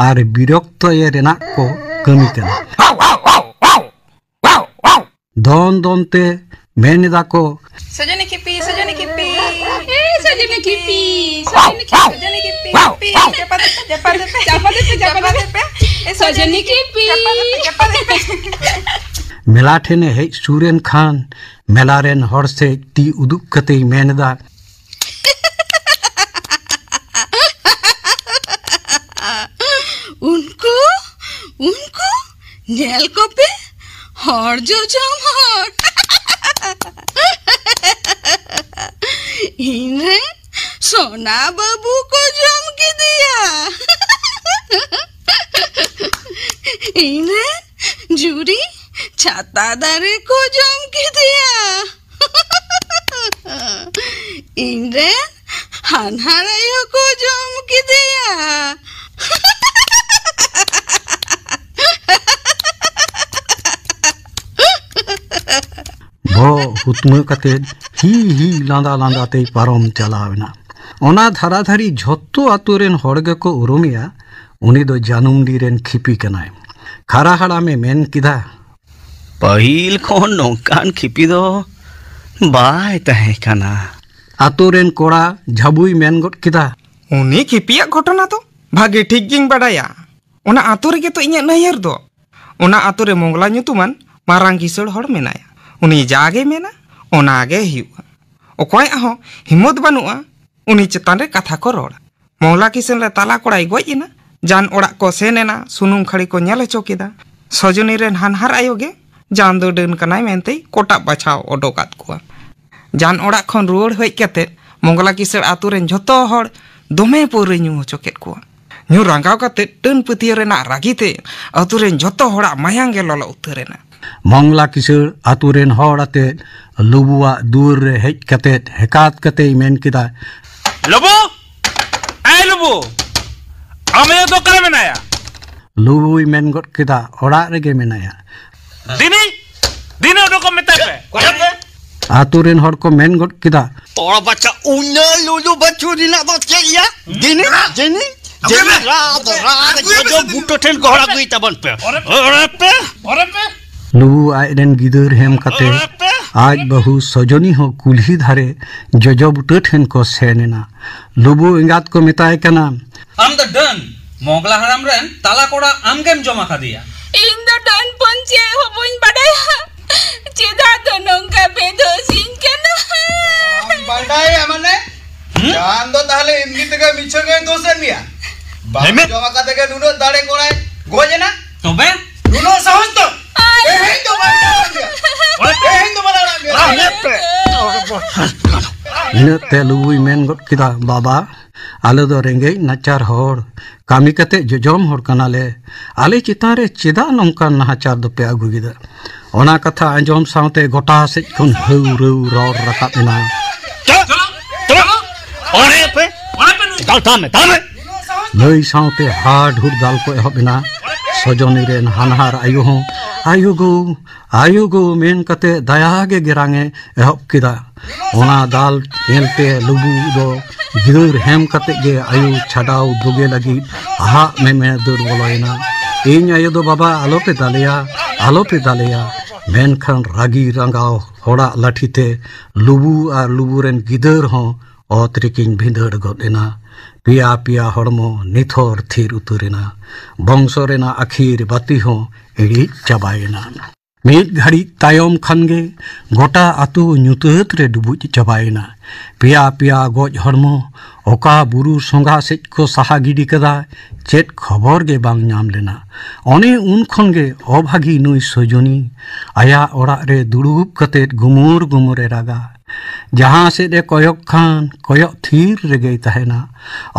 ᱟᱨ ᱵᱤᱨᱚᱠᱛᱚᱭᱮ ᱨᱮᱱᱟᱜ ᱠᱚ ᱠᱟᱹᱢᱤ ᱠᱟᱱᱟ᱾ ᱫᱚᱱ ᱫᱚᱱ ᱛᱮ ᱢᱮᱱ ᱮᱫᱟ ᱠᱚ, ᱥᱚᱡᱚᱱᱤ ᱠᱷᱤᱯᱤ, ᱥᱚᱡᱚᱱᱤ ᱠᱷᱤᱯᱤ᱾ ᱥᱚᱡᱚᱱᱤ ᱠᱤᱯᱤ, ᱥᱚᱡᱚᱱᱤ ᱠᱤᱯᱤ, ᱥᱚᱡᱚᱱᱤ ᱠᱤᱯᱤ, ᱪᱟᱯᱟᱫᱮ ᱯᱮ, ᱪᱟᱯᱟᱫᱮ ᱯᱮ, ᱪᱟᱯᱟᱫᱮ ᱯᱮ, ᱥᱚᱡᱚᱱᱤ ᱠᱤᱯᱤ᱾ ᱪᱟᱯᱟᱫᱮ ᱯᱮ, ᱪᱟᱯᱟᱫᱮ ᱯᱮ᱾ ᱢᱮᱞᱟ ᱴᱷᱮᱱᱮ ᱦᱮᱡ ᱥᱩᱨ ᱮᱱ ᱠᱷᱟᱱ ᱢᱮᱞᱟ ᱨᱮᱱ ᱦᱚᱲ ᱥᱮᱫ ᱛᱤ ᱩᱫᱩᱜ ᱠᱟᱛᱮᱭ ᱢᱮᱱ ᱮᱫᱟ, ᱩᱱᱠᱩ, ᱩᱱᱠᱩ, ᱧᱮᱞ ᱠᱚᱯᱮ, ᱦᱚᱲ ᱡᱚᱡᱚᱢ ᱦᱚᱲ᱾ ᱤᱧ ᱨᱮᱱ ᱥᱚᱱᱟ ᱵᱟᱹᱵᱩ ᱠᱚ ᱡᱚᱢ ᱠᱮᱫᱮᱭᱟ᱾ ᱤᱧ ᱨᱮᱱ ᱡᱩᱨᱤ ᱪᱷᱟᱛᱟ ᱫᱟᱨᱮ ᱠᱚ ᱡᱚᱢ ᱠᱮᱫᱮᱭᱟ᱾ ᱤᱧ ᱨᱮᱱ ᱦᱟᱱᱦᱟᱨ ᱟᱭᱳ ᱠᱚ ᱡᱚᱢ ᱠᱮᱫᱮᱭᱟ᱾ ᱵᱚᱦᱚᱜ ᱦᱩᱛᱢᱟᱹ ᱠᱟᱛᱮ ᱦᱤ ᱦᱤ ᱞᱟᱸᱫᱟ ᱞᱟᱸᱫᱟ ᱛᱮᱭ ᱯᱟᱨᱚᱢ ᱪᱟᱞᱟᱣ ᱮᱱᱟ᱾ ᱚᱱᱟ ᱫᱷᱟᱨᱟ ᱫᱷᱟᱨᱤ ᱡᱷᱚᱛᱚ ᱟᱛᱳ ᱨᱮᱱ ᱦᱚᱲ ᱜᱮᱠᱚ ᱩᱨᱩᱢᱮᱭᱟ, ᱩᱱᱤ ᱫᱚ ᱡᱟᱹᱱᱩᱢᱰᱤ ᱨᱮᱱ ᱠᱷᱤᱯᱤ ᱠᱟᱱᱟᱭ᱾ ᱠᱷᱟᱨᱟ ᱦᱟᱲᱟᱢᱮ ᱢᱮᱱ ᱠᱮᱫᱟ, ᱯᱟᱹᱦᱤᱞ ᱠᱷᱚᱱ ᱱᱚᱝᱠᱟᱱ ᱠᱷᱤᱯᱤ ᱫᱚ ᱵᱟᱭ ᱛᱟᱦᱮᱸ ᱠᱟᱱᱟ᱾ ᱟᱛᱳ ᱨᱮᱱ ᱠᱚᱲᱟ ᱡᱷᱟᱵᱩᱭ ᱢᱮᱱ ᱜᱚᱫ ᱠᱮᱫᱟ, ᱩᱱᱤ ᱠᱷᱤᱯᱤᱭᱟᱜ ᱜᱷᱚᱴᱚᱱᱟ ᱫᱚ ᱵᱷᱟᱜᱮ ᱴᱷᱤᱠ ᱜᱤᱧ ᱵᱟᱰᱟᱭᱟ᱾ ᱚᱱᱟ ᱟᱛᱳ ᱨᱮᱜᱮ ᱛᱚ ᱤᱧᱟᱹᱜ ᱱᱟᱹᱭᱦᱟᱹᱨ ᱫᱚ᱾ ᱚᱱᱟ ᱟᱛᱳ ᱨᱮ ᱢᱚᱝᱜᱽᱞᱟ ᱧᱩᱛᱩᱢᱟᱱ ᱢᱟᱨᱟᱝ ᱠᱤᱥᱟᱹᱬ ᱦᱚᱲ ᱢᱮᱱᱟᱭᱟ᱾ ᱩᱱᱤ ᱡᱟᱜᱮᱭ ᱢᱮᱱᱟ, ᱚᱱᱟ ᱜᱮ ᱦᱩᱭᱩᱜᱼᱟ᱾ ᱚᱠᱚᱭᱟᱜ ᱦᱚᱸ ᱦᱤᱢᱢᱚᱛ ᱵᱟᱹᱱᱩᱜᱼᱟ ᱩᱱᱤ ᱪᱮᱛᱟᱱ ᱨᱮ ᱠᱟᱛᱷᱟ ᱠᱚ ᱨᱚᱲᱟ᱾ ᱢᱚᱝᱜᱽᱞᱟ ᱠᱤᱥᱟᱹᱬ ᱨᱮ ᱛᱟᱞᱟ ᱠᱚᱲᱟᱭ ᱜᱚᱡ ᱮᱱᱟ᱾ ᱡᱟᱱ ᱚᱲᱟᱜ ᱠᱚ ᱥᱮᱱ ᱮᱱᱟ, ᱥᱩᱱᱩᱢ ᱠᱷᱟᱹᱲᱤ ᱠᱚ ᱧᱮᱞ ᱦᱚᱪᱚ ᱠᱮᱫᱟ᱾ ᱥᱚᱡᱚᱱᱤ ᱨᱮᱱ ᱦᱟᱱᱦᱟᱨ ᱟᱭᱳ ᱜᱮ ᱡᱟᱱ ᱫᱚ ᱰᱟᱹᱱ ᱠᱟᱱᱟᱭ ᱢᱮᱱᱛᱮᱭ ᱠᱚᱴᱟᱵ ᱵᱟᱪᱷᱟᱣ ᱚᱰᱚᱠ ᱟᱫ ᱠᱚᱣᱟ᱾ ᱡᱟᱱ ᱚᱲᱟᱜ ᱠᱷᱚᱱ ᱨᱩᱣᱟᱹᱲ ᱦᱮᱡ ᱠᱟᱛᱮ ᱢᱚᱝᱜᱽᱞᱟ ᱠᱤᱥᱟᱹᱬ ᱟᱛᱳ ᱨᱮᱱ ᱡᱷᱚᱛᱚ ᱦᱚᱲ ᱫᱚᱢᱮ ᱯᱟᱹᱣᱨᱟᱹ ᱧᱩ ᱦᱚᱪᱚ ᱠᱮᱫ ᱠᱚᱣᱟ᱾ ᱧᱩ ᱨᱟᱸᱜᱟᱣ ᱠᱟᱛᱮ ᱰᱟᱹᱱ ᱯᱟᱹᱛᱭᱟᱹᱣ ᱨᱮᱱᱟᱜ ᱨᱟᱹᱜᱤ ᱛᱮ ᱟᱛᱳ ᱨᱮᱱ ᱡᱷᱚᱛᱚ ᱦᱚᱲᱟᱜ ᱢᱟᱭᱟᱝ ᱜᱮ ᱞᱚᱞᱚ ᱩᱛᱟᱹᱨ ᱮᱱᱟ᱾ ᱢᱚᱝᱜᱽᱞᱟ ᱠᱤᱥᱟᱹᱬ ᱟᱛᱳ ᱨᱮᱱ ᱦᱚᱲ ᱟᱛᱮ ᱞᱩᱵᱩᱣᱟᱜ ᱫᱩᱣᱟᱹᱨ ᱨᱮ ᱦᱮᱡ ᱠᱟᱛᱮ ᱦᱮᱠᱟᱛ ᱠᱟᱛᱮᱭ ᱢᱮᱱ ᱠᱮᱫᱟ, ᱞᱩᱵᱩ! ᱮᱭ ᱞᱩᱵᱩ! ᱟᱢ ᱟᱭᱳ ᱫᱚ ᱚᱠᱟᱨᱮ ᱢᱮᱱᱟᱭᱟ? ᱞᱩᱵᱩᱭ ᱢᱮᱱ ᱜᱚᱫ ᱠᱮᱫᱟ, ᱚᱲᱟᱜ ᱨᱮᱜᱮ ᱢᱮᱱᱟᱭᱟ᱾ ᱫᱤᱱᱤ! ᱫᱤᱱᱤ ᱚᱰᱚᱠᱚᱜ ᱢᱮᱛᱟᱭ ᱯᱮ! ᱟᱛᱳ ᱨᱮᱱ ᱦᱚᱲ ᱠᱚ ᱢᱮᱱ ᱜᱚᱫ ᱠᱮᱫᱟ, ᱛᱚᱲ ᱵᱟᱪᱷᱟ ᱩᱱᱟᱹ ᱞᱩᱞᱩ ᱵᱟᱹᱪᱩ ᱨᱮᱱᱟᱜ ᱫᱚ ᱪᱮᱫ ᱭᱟ? ᱫᱤᱱᱤ! ᱫᱤᱱᱤ! ᱫᱤᱱᱤ! ᱨᱟᱫ, ᱨᱟᱫ, ᱡᱚᱡᱚ ᱵᱩᱴᱟᱹ ᱴᱷᱮᱱ ᱜᱚᱦᱚᱲ ᱟᱹᱜᱩᱭ ᱛᱟᱵᱚᱱ ᱯᱮ᱾ ᱚᱨᱮ ᱯᱮ! ᱚᱨᱮ ᱯᱮ! ᱞᱩᱵᱩ ᱟᱡ ᱨᱮᱱ ᱜᱤᱫᱟᱹᱨ ᱦᱮᱢ ᱠᱟᱛᱮ ᱚᱨᱮ ᱯᱮ! ᱟᱡ ᱵᱟᱹᱦᱩ ᱥᱚᱡᱚᱱᱤ ᱦᱚᱸ ᱠᱩᱞᱦᱤ ᱫᱷᱟᱨᱮ ᱡᱚᱡᱚ ᱵᱩᱴᱟᱹ ᱴᱷᱮᱱ ᱠᱚ ᱥᱮᱱ ᱮᱱᱟ᱾ ᱞᱩᱵᱩ ᱮᱸᱜᱟᱛ ᱠᱚ ᱢᱮᱛᱟᱭ ᱠᱟᱱᱟ, ᱟᱢ ᱫᱚ ᱰᱟᱹᱱ, ᱢᱚᱜᱽᱞᱟ ᱦᱟᱲᱟᱢ ᱨᱮᱱ ᱛᱟᱞᱟ ᱠᱚᱲᱟ ᱟᱢ ᱜᱮᱢ ᱡᱚᱢ ᱟᱠᱟᱫᱮᱭᱟ᱾ ᱤᱧ ᱫᱚ ᱰᱟᱹᱱ ᱯᱚᱱ ᱪᱮᱫ ᱦᱚᱸ ᱵᱟᱹᱧ ᱵᱟᱰᱟᱭᱟ᱾ ᱪᱮᱫᱟᱜ ᱫᱚ ᱱᱚᱝᱠᱟ ᱯᱮ ᱫᱳᱥᱤᱧ ᱠᱟᱱᱟ? ᱵᱟᱰᱟᱭᱟ ᱢᱟᱱᱮ? ᱦᱩᱸ? ᱡᱟᱦᱟᱱ ᱫᱚ ᱛᱟᱦᱞᱮ ᱮᱢᱱᱤ ᱛᱮᱜᱮ ᱢᱤᱪᱷᱟᱹ ᱜᱮ ᱫᱳᱥ ᱮᱱ ᱜᱮᱭᱟ᱾ ᱵᱟᱝ ᱞᱟᱹᱭ ᱢᱮ᱾ ᱡᱚᱢ ᱟᱠᱟᱛᱮ ᱜᱮ ᱱᱩᱱᱟᱹᱜ ᱫᱟᱲᱮ ᱠᱚᱲᱟᱭ ᱜᱚᱡ ᱮᱱᱟ᱾ ᱛᱚᱵᱮ? ᱱᱩᱱᱟᱹᱜ ᱥᱟᱦᱚᱥ ᱛᱚ? ᱛᱮᱦᱮᱧ ᱫᱚ ᱵᱟᱝ ᱜᱟᱱᱚᱜ ᱜᱮᱭᱟ᱾ ᱛᱮᱦᱮᱧ ᱫᱚ ᱵᱟᱝ ᱜᱟᱱᱚᱜ ᱜᱮᱭᱟ᱾ ᱤᱱᱟᱹᱜ ᱛᱮ ᱞᱩᱵᱩᱭ ᱢᱮᱱ ᱜᱚᱫ ᱠᱮᱫᱟ, ᱵᱟᱵᱟ, ᱟᱞᱮ ᱫᱚ ᱨᱮᱸᱜᱮᱡ ᱱᱟᱪᱟᱨ ᱦᱚᱲ, ᱠᱟᱹᱢᱤ ᱠᱟᱛᱮ ᱡᱚᱡᱚᱢ ᱦᱚᱲ ᱠᱟᱱᱟᱞᱮ᱾ ᱟᱞᱮ ᱪᱮᱛᱟᱱ ᱨᱮ ᱪᱮᱫᱟᱜ ᱱᱚᱝᱠᱟᱱ ᱱᱟᱦᱟᱪᱟᱨ ᱫᱚᱯᱮ ᱟᱹᱜᱩ ᱠᱮᱫᱟ? ᱚᱱᱟ ᱠᱟᱛᱷᱟ ᱟᱸᱡᱚᱢ ᱥᱟᱶᱛᱮ ᱜᱚᱴᱟ ᱥᱮᱫ ᱠᱷᱚᱱ ᱦᱟᱹᱣ ᱨᱟᱹᱣ ᱨᱚᱲ ᱨᱟᱠᱟᱵ ᱮᱱᱟ᱾ ᱪᱚᱞᱚ, ᱪᱚᱞᱚ, ᱚᱲᱮ ᱯᱮ, ᱚᱲᱮ ᱯᱮ ᱱᱩᱭ᱾ ᱫᱟᱞ ᱛᱟᱢ ᱢᱮ, ᱫᱟᱞ ᱢᱮ᱾ ᱱᱟᱹᱭ ᱥᱟᱶᱛᱮ ᱦᱟᱰ ᱦᱩᱰ ᱫᱟᱞ ᱠᱚ ᱮᱦᱚᱵ ᱮᱱᱟ᱾ ᱥᱚᱡᱚᱱᱤ ᱨᱮᱱ ᱦᱟᱱᱦᱟᱨ ᱟᱭᱳ ᱦᱚᱸ, "ᱟᱭᱳ ᱜᱳ, ᱟᱭᱳ ᱜᱳ" ᱢᱮᱱ ᱠᱟᱛᱮ ᱫᱟᱭᱟ ᱜᱮ ᱜᱮᱨᱟᱝ ᱮ ᱮᱦᱚᱵ ᱠᱮᱫᱟ᱾ ᱚᱱᱟ ᱫᱟᱞ ᱧᱮᱞᱛᱮ ᱞᱩᱵᱩ ᱫᱚ ᱜᱤᱫᱟᱹᱨ ᱦᱮᱢ ᱠᱟᱛᱮ ᱜᱮ ᱟᱭᱳ ᱪᱷᱟᱰᱟᱣ ᱫᱩᱜᱮ ᱞᱟᱹᱜᱤᱫ ᱟᱦᱟᱜ ᱢᱮᱢᱮ ᱫᱟᱹᱲ ᱵᱚᱞᱚᱭᱮᱱᱟ᱾ "ᱤᱧ ᱟᱭᱳ ᱫᱚ ᱵᱟᱵᱟ ᱟᱞᱚᱯᱮ ᱫᱟᱞᱮᱭᱟ, ᱟᱞᱚᱯᱮ ᱫᱟᱞᱮᱭᱟ", ᱢᱮᱱᱠᱷᱟᱱ ᱨᱟᱹᱜᱤ ᱨᱟᱸᱜᱟᱣ ᱦᱚᱲᱟᱜ ᱞᱟᱹᱴᱷᱤ ᱛᱮ ᱞᱩᱵᱩ ᱟᱨ ᱞᱩᱵᱩ ᱨᱮᱱ ᱜᱤᱫᱟᱹᱨ ᱦᱚᱸ ᱚᱛ ᱨᱮᱠᱤᱱ ᱵᱷᱤᱸᱫᱟᱹᱲ ᱜᱚᱫ ᱮᱱᱟ᱾ ᱯᱮᱭᱟ ᱯᱮᱭᱟ ᱦᱚᱲᱢᱚ ᱱᱤᱛᱷᱚᱨ ᱛᱷᱤᱨ ᱩᱛᱟᱹᱨ ᱮᱱᱟ᱾ ᱵᱚᱝᱥᱚ ᱨᱮᱱᱟᱜ ᱟᱹᱠᱷᱤᱨ ᱵᱟᱹᱛᱤ ᱦᱚᱸ ᱤᱲᱤᱡ ᱪᱟᱵᱟᱭᱮᱱᱟ᱾ ᱢᱤᱫ ᱜᱷᱟᱹᱲᱤᱡ ᱛᱟᱭᱚᱢ ᱠᱷᱟᱱ ᱜᱮ ᱜᱚᱴᱟ ᱟᱹᱛᱩ ᱧᱩᱛᱟᱹᱛ ᱨᱮ ᱰᱩᱵᱩᱡ ᱪᱟᱵᱟᱭᱮᱱᱟ᱾ ᱯᱮᱭᱟ ᱯᱮᱭᱟ ᱜᱚᱡ ᱦᱚᱲᱢᱚ ᱚᱠᱟ ᱵᱩᱨᱩ ᱥᱚᱸᱜᱷᱟ ᱥᱮᱫ ᱠᱚ ᱥᱟᱦᱟ ᱜᱤᱰᱤ ᱠᱟᱫᱟ, ᱪᱮᱫ ᱠᱷᱚᱵᱚᱨ ᱜᱮ ᱵᱟᱝ ᱧᱟᱢ ᱞᱮᱱᱟ᱾ ᱚᱱᱮ ᱩᱱ ᱠᱷᱚᱱ ᱜᱮ ᱚᱵᱷᱟᱜᱤ ᱱᱩᱭ ᱥᱚᱡᱚᱱᱤ ᱟᱭᱟᱜ ᱚᱲᱟᱜ ᱨᱮ ᱫᱩᱲᱩᱵ ᱠᱟᱛᱮ ᱜᱩᱢᱩᱨ ᱜᱩᱢᱩᱨ ᱮ ᱨᱟᱜᱟ᱾ ᱡᱟᱦᱟᱸ ᱥᱮᱫ ᱮ ᱠᱚᱭᱚᱜ ᱠᱷᱟᱱ ᱠᱚᱭᱚᱜ ᱛᱷᱤᱨ ᱨᱮᱜᱮᱭ ᱛᱟᱦᱮᱱᱟ᱾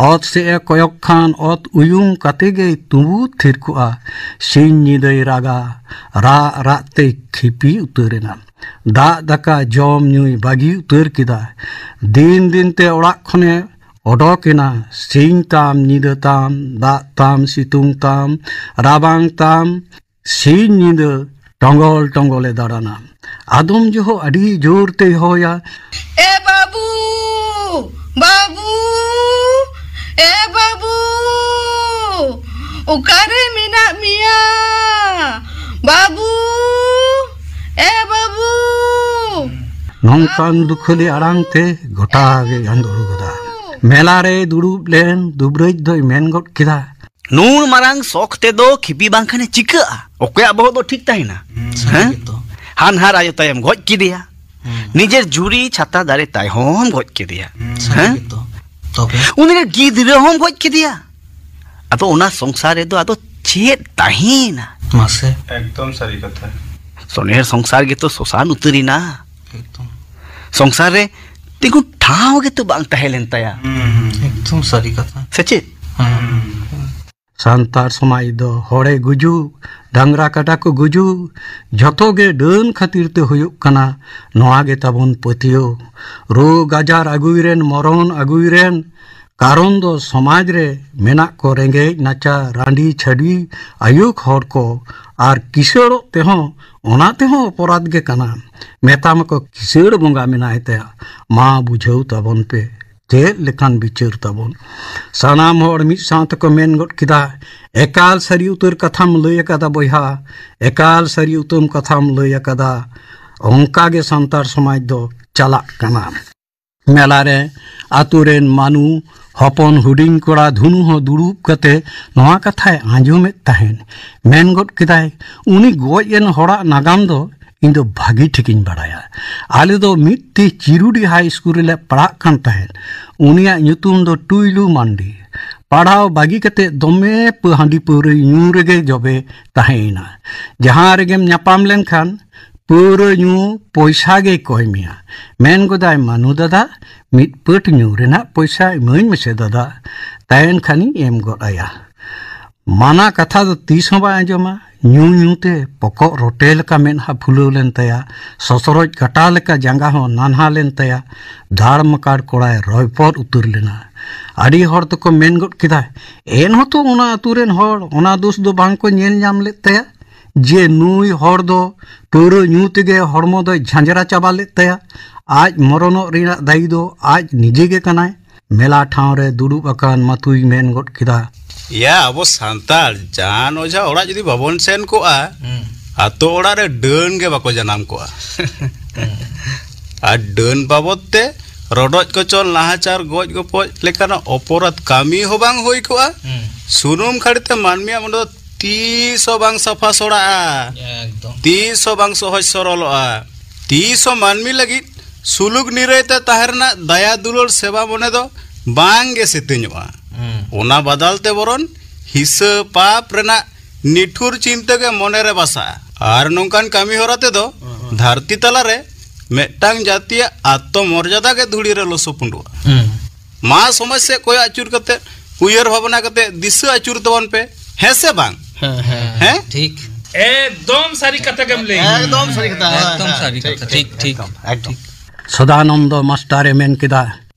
ᱚᱛ ᱥᱮᱫ ᱮ ᱠᱚᱭᱚᱜ ᱠᱷᱟᱱ ᱚᱛ ᱩᱭᱩᱝ ᱠᱟᱛᱮ ᱜᱮᱭ ᱛᱩᱸᱵᱩᱫ ᱛᱷᱤᱨ ᱠᱚᱜᱼᱟ᱾ ᱥᱤᱧ ᱧᱤᱫᱟᱹᱭ ᱨᱟᱜᱟ, ᱨᱟᱜ ᱨᱟᱜ ᱛᱮᱭ ᱠᱷᱤᱯᱤ ᱩᱛᱟᱹᱨ ᱮᱱᱟ᱾ ᱫᱟᱜ ᱫᱟᱠᱟ ᱡᱚᱢ ᱧᱩᱭ ᱵᱟᱹᱜᱤ ᱩᱛᱟᱹᱨ ᱠᱮᱫᱟ᱾ ᱫᱤᱱ ᱫᱤᱱ ᱛᱮ ᱚᱲᱟᱜ ᱠᱷᱚᱱᱮ ᱚᱰᱚᱠ ᱮᱱᱟ᱾ ᱥᱤᱧ ᱛᱟᱢ, ᱧᱤᱫᱟᱹ ᱛᱟᱢ, ᱫᱟᱜ ᱛᱟᱢ, ᱥᱤᱛᱩᱝ ᱛᱟᱢ, ᱨᱟᱵᱟᱝ ᱛᱟᱢ, ᱥᱤᱧ ᱧᱤᱫᱟᱹ ᱴᱚᱸᱜᱚᱞ ᱴᱚᱸᱜᱚᱞᱮ ᱫᱟᱬᱟᱱᱟ᱾ ᱟᱫᱚᱢ ᱡᱚᱦᱚᱜ ᱟᱹᱰᱤ ᱡᱳᱨ ᱛᱮᱭ ᱦᱚᱦᱚᱭᱟ, "ᱮ ᱵᱟᱹᱵᱩ, ᱵᱟᱹᱵᱩ, ᱮ ᱵᱟᱹᱵᱩ, ᱚᱠᱟᱨᱮ ᱢᱮᱱᱟᱜ ᱢᱮᱭᱟ? ᱵᱟᱹᱵᱩ, ᱮ ᱵᱟᱹᱵᱩ!" ᱚᱱᱠᱟᱱ ᱫᱩᱠᱷᱟᱹᱞᱤ ᱟᱲᱟᱝ ᱛᱮ ᱜᱚᱴᱟ ᱜᱮ ᱟᱸᱫᱳᱲ ᱜᱚᱫᱟ᱾ ᱢᱮᱞᱟ ᱨᱮᱭ ᱫᱩᱲᱩᱵ ᱞᱮᱱ ᱫᱩᱵᱨᱟᱹᱡ ᱫᱚᱭ ᱢᱮᱱ ᱜᱚᱫ ᱠᱮᱫᱟ, "ᱱᱩᱱ ᱢᱟᱨᱟᱝ ᱥᱚᱠ ᱛᱮᱫᱚ ᱠᱷᱤᱯᱤ ᱵᱟᱝᱠᱷᱟᱱᱮ ᱪᱤᱠᱟᱹᱜᱼᱟ? ᱚᱠᱚᱭᱟᱜ ᱵᱚᱦᱚᱜ ᱫᱚ ᱴᱷᱤᱠ ᱛᱟᱦᱮᱱᱟ?" ᱥᱟᱹᱨᱤ ᱦᱮᱸ? ᱜᱮᱛᱚ᱾ ᱦᱟᱱᱦᱟᱨ ᱟᱭᱳ ᱛᱟᱭᱮᱢ ᱜᱚᱡ ᱠᱮᱫᱮᱭᱟ᱾ ᱦᱩᱸ᱾ ᱱᱤᱡᱮᱨ ᱡᱩᱨᱤ ᱪᱷᱟᱛᱟ ᱫᱟᱨᱮ ᱛᱟᱭ ᱦᱚᱸᱢ ᱜᱚᱡ ᱠᱮᱫᱮᱭᱟ᱾ ᱥᱟᱹᱨᱤ ᱦᱮᱸ? ᱜᱮᱛᱚ᱾ ᱛᱚᱵᱮ? ᱩᱱᱤ ᱨᱮᱱ ᱜᱤᱫᱽᱨᱟᱹ ᱦᱚᱸᱢ ᱜᱚᱡ ᱠᱮᱫᱮᱭᱟ᱾ ᱟᱫᱚ ᱚᱱᱟ ᱥᱚᱝᱥᱟᱨ ᱨᱮᱫᱚ ᱟᱫᱚ ᱪᱮᱫ ᱛᱟᱦᱮᱸᱭᱮᱱᱟ? ᱢᱟᱥᱮ᱾ ᱮᱠᱫᱚᱢ ᱥᱟᱹᱨᱤ ᱠᱟᱛᱷᱟ᱾ ᱥᱚᱱᱮᱨ ᱥᱚᱝᱥᱟᱨ ᱜᱮᱛᱚ ᱥᱚᱥᱟᱱ ᱩᱛᱟᱹᱨᱮᱱᱟ᱾ ᱮᱠᱫᱚᱢ᱾ ᱥᱚᱝᱥᱟᱨ ᱨᱮ ᱛᱤᱸᱜᱩ ᱴᱷᱟᱶ ᱜᱮᱛᱚ ᱵᱟᱝ ᱛᱟᱦᱮᱸ ᱞᱮᱱ ᱛᱟᱭᱟ᱾ ᱦᱩᱸ᱾ ᱮᱠᱫᱚᱢ ᱥᱟᱹᱨᱤ ᱠᱟᱛᱷᱟ᱾ ᱥᱮ ᱪᱮᱫ? ᱦᱩᱸ᱾ ᱥᱟᱱᱛᱟᱲ ᱥᱚᱢᱟᱡᱽ ᱫᱚ ᱦᱚᱲᱮ ᱜᱩᱡᱩᱜ, ᱰᱟᱝᱨᱟ ᱠᱟᱰᱟ ᱠᱚ ᱜᱩᱡᱩᱜ, ᱡᱷᱚᱛᱚ ᱜᱮ ᱰᱟᱹᱱ ᱠᱷᱟᱹᱛᱤᱨ ᱛᱮ ᱦᱩᱭᱩᱜ ᱠᱟᱱᱟ᱾ ᱱᱚᱣᱟ ᱜᱮ ᱛᱟᱵᱚᱱ ᱯᱟᱹᱛᱭᱟᱹᱣ᱾ ᱨᱳᱜᱽ ᱟᱡᱟᱨ ᱟᱹᱜᱩᱭ ᱨᱮᱱ, ᱢᱚᱨᱚᱱ ᱟᱹᱜᱩᱭ ᱨᱮᱱ, ᱠᱟᱨᱚᱱ ᱫᱚ ᱥᱚᱢᱟᱡᱽ ᱨᱮ ᱢᱮᱱᱟᱜ ᱠᱚ ᱨᱮᱸᱜᱮᱡ ᱱᱟᱪᱟᱨ, ᱨᱟᱺᱰᱤ ᱪᱷᱟᱹᱰᱣᱤ, ᱟᱭᱳᱠ ᱦᱚᱲ ᱠᱚ᱾ ᱟᱨ ᱠᱤᱥᱟᱹᱲᱚᱜ ᱛᱮᱦᱚᱸ ᱚᱱᱟ ᱛᱮᱦᱚᱸ ᱚᱯᱚᱨᱟᱫᱷ ᱜᱮ ᱠᱟᱱᱟ᱾ ᱢᱮᱛᱟᱢᱟᱠᱚ ᱠᱤᱥᱟᱹᱲ ᱵᱚᱸᱜᱟ ᱢᱮᱱᱟᱭ ᱛᱟᱭᱟ᱾ ᱢᱟ ᱵᱩᱡᱷᱟᱹᱣ ᱛᱟᱵᱚᱱ ᱯᱮ, ᱪᱮᱫ ᱞᱮᱠᱟᱱ ᱵᱤᱪᱟᱹᱨ ᱛᱟᱵᱚᱱ᱾ ᱥᱟᱱᱟᱢ ᱦᱚᱲ ᱢᱤᱫ ᱥᱟᱶ ᱛᱮᱠᱚ ᱢᱮᱱ ᱜᱚᱫ ᱠᱮᱫᱟ, "ᱮᱠᱟᱞ ᱥᱟᱹᱨᱤ ᱩᱛᱟᱹᱨ ᱠᱟᱛᱷᱟᱢ ᱞᱟᱹᱭ ᱟᱠᱟᱫᱟ ᱵᱚᱭᱦᱟ, ᱮᱠᱟᱞ ᱥᱟᱹᱨᱤ ᱩᱛᱟᱹᱨ ᱠᱟᱛᱷᱟᱢ ᱞᱟᱹᱭ ᱟᱠᱟᱫᱟ᱾" ᱚᱱᱠᱟ ᱜᱮ ᱥᱟᱱᱛᱟᱲ ᱥᱚᱢᱟᱡᱽ ᱫᱚ ᱪᱟᱞᱟᱜ ᱠᱟᱱᱟ᱾ ᱢᱮᱞᱟ ᱨᱮ ᱟᱛᱳ ᱨᱮᱱ ᱢᱟᱹᱱᱩ ᱦᱚᱯᱚᱱ ᱦᱩᱰᱤᱧ ᱠᱚᱲᱟ ᱫᱷᱩᱱᱩ ᱦᱚᱸ ᱫᱩᱲᱩᱵ ᱠᱟᱛᱮ ᱱᱚᱣᱟ ᱠᱟᱛᱷᱟᱭ ᱟᱸᱡᱚᱢᱮᱫ ᱛᱟᱦᱮᱸᱫ᱾ ᱢᱮᱱ ᱜᱚᱫ ᱠᱮᱫᱟᱭ, "ᱩᱱᱤ ᱜᱚᱡ ᱮᱱ ᱦᱚᱲᱟᱜ ᱱᱟᱜᱟᱢ ᱫᱚ ᱤᱧ ᱫᱚ ᱵᱷᱟᱹᱜᱤ ᱴᱷᱤᱠᱤᱧ ᱵᱟᱲᱟᱭᱟ᱾ ᱟᱞᱮ ᱫᱚ ᱢᱤᱫ ᱛᱮ ᱪᱤᱨᱩᱰᱤ ᱦᱟᱭ ᱥᱠᱩᱞ ᱨᱮᱞᱮ ᱯᱟᱲᱦᱟᱜ ᱠᱟᱱ ᱛᱟᱦᱮᱸᱫ᱾ ᱩᱱᱤᱭᱟᱜ ᱧᱩᱛᱩᱢ ᱫᱚ ᱴᱩᱭᱞᱩ ᱢᱟᱱᱰᱤ᱾ ᱯᱟᱲᱦᱟᱣ ᱵᱟᱹᱜᱤ ᱠᱟᱛᱮ ᱫᱚᱢᱮ ᱯᱟᱹ-, ᱦᱟᱺᱰᱤ ᱯᱟᱹᱣᱨᱟᱹ ᱧᱩ ᱨᱮᱜᱮ ᱡᱚᱵᱮ ᱛᱟᱦᱮᱸᱭᱮᱱᱟ᱾ ᱡᱟᱦᱟᱸ ᱨᱮᱜᱮᱢ ᱧᱟᱯᱟᱢ ᱞᱮᱱᱠᱷᱟᱱ ᱯᱟᱹᱣᱨᱟᱹ ᱧᱩ ᱯᱚᱭᱥᱟ ᱜᱮᱭ ᱠᱚᱭ ᱢᱮᱭᱟ᱾ ᱢᱮᱱ ᱜᱚᱫᱟᱭ, 'ᱢᱟᱹᱱᱩ ᱫᱟᱫᱟ, ᱢᱤᱫ ᱯᱟᱹᱴ ᱧᱩ ᱨᱮᱱᱟᱜ ᱯᱚᱭᱥᱟ ᱤᱢᱟᱹᱧ ᱢᱮᱥᱮ ᱫᱟᱫᱟ᱾' ᱛᱟᱭᱮᱱ ᱠᱷᱟᱱᱤᱧ ᱮᱢ ᱜᱚᱫ ᱟᱭᱟ᱾ ᱢᱟᱱᱟ ᱠᱟᱛᱷᱟ ᱫᱚ ᱛᱤᱥ ᱦᱚᱸ ᱵᱟᱭ ᱟᱸᱡᱚᱢᱟ᱾ ᱧᱩ ᱧᱩ ᱛᱮ ᱯᱚᱠᱚᱜ ᱨᱚᱴᱮ ᱞᱮᱠᱟ ᱢᱮᱫᱦᱟ ᱯᱷᱩᱞᱟᱹᱣ ᱞᱮᱱ ᱛᱟᱭᱟ᱾ ᱥᱚᱥᱚᱨᱚᱡ ᱠᱟᱴᱟ ᱞᱮᱠᱟ ᱡᱟᱸᱜᱟ ᱦᱚᱸ ᱱᱟᱱᱦᱟ ᱞᱮᱱ ᱛᱟᱭᱟ᱾ ᱫᱟᱲ ᱢᱟᱠᱟᱲ ᱠᱚᱲᱟᱭ ᱨᱚᱭᱯᱚᱫ ᱩᱛᱟᱹᱨ ᱞᱮᱱᱟ᱾ ᱟᱹᱰᱤ ᱦᱚᱲ ᱫᱚᱠᱚ ᱢᱮᱱ ᱜᱚᱫ ᱠᱮᱫᱟ, "ᱮᱱᱦᱚᱸᱛᱚ ᱚᱱᱟ ᱟᱹᱛᱩ ᱨᱮᱱ ᱦᱚᱲ ᱚᱱᱟ ᱫᱳᱥ ᱫᱚ ᱵᱟᱝ ᱠᱚ ᱧᱮᱞ ᱧᱟᱢ ᱞᱮᱫ ᱛᱟᱭᱟ ᱡᱮ ᱱᱩᱭ ᱦᱚᱲ ᱫᱚ ᱯᱟᱹᱣᱨᱟᱹ ᱧᱩ ᱛᱮᱜᱮ ᱦᱚᱲᱢᱚ ᱫᱚᱭ ᱡᱷᱟᱸᱡᱽᱨᱟ ᱪᱟᱵᱟ ᱞᱮᱫ ᱛᱟᱭᱟ᱾ ᱟᱡ ᱢᱚᱨᱚᱱᱚᱜ ᱨᱮᱱᱟᱜ ᱫᱟᱭᱤ ᱫᱚ ᱟᱡ ᱱᱤᱡᱮ ᱜᱮ ᱠᱟᱱᱟᱭ᱾" ᱢᱮᱞᱟ ᱴᱷᱟᱶ ᱨᱮ ᱫᱩᱲᱩᱵ ᱟᱠᱟᱱ ᱢᱟᱛᱩᱭ ᱢᱮᱱ ᱜᱚᱫ ᱠᱮᱫᱟ, ᱭᱟ, ᱟᱵᱚ ᱥᱟᱱᱛᱟᱲ ᱡᱟᱱ ᱚᱡᱷᱟ ᱚᱲᱟᱜ ᱡᱩᱫᱤ ᱵᱟᱵᱚᱱ ᱥᱮᱱ ᱠᱚᱜᱼᱟ, ᱦᱩᱸ᱾ ᱟᱛᱳ ᱚᱲᱟᱜ ᱨᱮ ᱰᱟᱹᱱ ᱜᱮ ᱵᱟᱠᱚ ᱡᱟᱱᱟᱢ ᱠᱚᱜᱼᱟ᱾ ᱦᱩᱸ᱾ ᱟᱨ ᱰᱟᱹᱱ ᱵᱟᱵᱚᱫ ᱛᱮ ᱨᱚᱰᱚᱡ ᱠᱚᱪᱚᱞ, ᱱᱟᱦᱟᱪᱟᱨ, ᱜᱚᱡ ᱜᱚᱯᱚᱡ ᱞᱮᱠᱟᱱᱟᱜ ᱚᱯᱚᱨᱟᱫ ᱠᱟᱹᱢᱤ ᱦᱚᱸ ᱵᱟᱝ ᱦᱩᱭ ᱠᱚᱜᱼᱟ᱾ ᱦᱩᱸ᱾ ᱥᱩᱱᱩᱢ ᱠᱷᱟᱹᱲᱤ ᱛᱮ ᱢᱟᱹᱱᱢᱤᱭᱟᱜ ᱢᱚᱱᱮ ᱫᱚ ᱛᱤᱥ ᱦᱚᱸ ᱵᱟᱝ ᱥᱟᱯᱷᱟ ᱥᱚᱲᱟᱜᱼᱟ᱾ ᱮᱠᱫᱚᱢ᱾ ᱛᱤᱥ ᱦᱚᱸ ᱵᱟᱝ ᱥᱚᱦᱚᱡ ᱥᱚᱨᱚᱞᱚᱜᱼᱟ᱾ ᱛᱤᱥ ᱦᱚᱸ ᱢᱟᱹᱱᱢᱤ ᱞᱟᱹᱜᱤᱫ ᱥᱩᱞᱩᱠ ᱱᱤᱨᱟᱹᱭ ᱛᱮ ᱛᱟᱦᱮᱸ ᱨᱮᱱᱟᱜ ᱫᱟᱭᱟ ᱫᱩᱞᱟᱹᱲ ᱥᱮᱵᱟ ᱢᱚᱱᱮ ᱫᱚ ᱵᱟᱝ ᱜᱮ ᱥᱤᱛᱟᱹᱧᱚᱜᱼᱟ᱾ ᱦᱩᱸ᱾ ᱚᱱᱟ ᱵᱟᱫᱟᱞ ᱛᱮ ᱵᱚᱨᱚᱱ ᱦᱤᱥᱟᱹ ᱯᱟᱯ ᱨᱮᱱᱟᱜ ᱱᱤᱴᱷᱩᱨ ᱪᱤᱱᱛᱟᱹ ᱜᱮ ᱢᱚᱱᱮ ᱨᱮ ᱵᱟᱥᱟᱜᱼᱟ᱾ ᱟᱨ ᱱᱚᱝᱠᱟᱱ ᱠᱟᱹᱢᱤ ᱦᱚᱨᱟ ᱛᱮᱫᱚ ᱦᱩᱸ, ᱦᱩᱸ᱾ ᱫᱷᱟᱹᱨᱛᱤ ᱛᱟᱞᱟ ᱨᱮ ᱢᱤᱫᱴᱟᱝ ᱡᱟᱹᱛᱤᱭᱟᱜ ᱟᱛᱛᱚ ᱢᱚᱨᱡᱟᱫᱟ ᱜᱮ ᱫᱷᱩᱲᱤ ᱨᱮ ᱞᱚᱥᱚ ᱯᱩᱸᱰᱩᱜᱼᱟ᱾ ᱦᱩᱸ᱾ ᱢᱟ ᱥᱚᱢᱟᱡᱽ ᱥᱮᱫ ᱠᱚᱭᱚᱜ ᱟᱹᱪᱩᱨ ᱠᱟᱛᱮ, ᱩᱭᱦᱟᱹᱨ ᱵᱷᱟᱵᱽᱱᱟ ᱠᱟᱛᱮ ᱫᱤᱥᱟᱹ ᱟᱹᱪᱩᱨ ᱛᱟᱵᱚᱱ ᱯᱮ, ᱦᱮᱸ ᱥᱮ ᱵᱟᱝ? ᱦᱮᱸ, ᱦᱮᱸ᱾ ᱦᱮᱸ? ᱴᱷᱤᱠ᱾ ᱮᱠᱫᱚᱢ ᱥᱟᱹᱨᱤ ᱠᱟᱛᱷᱟ ᱜᱮᱢ ᱞᱟᱹᱭ᱾ ᱮᱠᱫᱚᱢ ᱥᱟᱹᱨᱤ ᱠᱟᱛᱷᱟ᱾ ᱮᱠᱫᱚᱢ ᱦᱮᱸ, ᱥᱟᱹᱨᱤ ᱦᱮᱸ, ᱠᱟᱛᱷᱟ᱾ ᱴᱷᱤᱠ, ᱴᱷᱤᱠ, ᱮᱠᱫᱚᱢ, ᱮᱠᱫᱚᱢ᱾ ᱥᱚᱫᱟᱱᱚᱱᱫᱚ ᱢᱟᱥᱴᱟᱨᱮ ᱢᱮᱱ ᱠᱮᱫᱟ᱾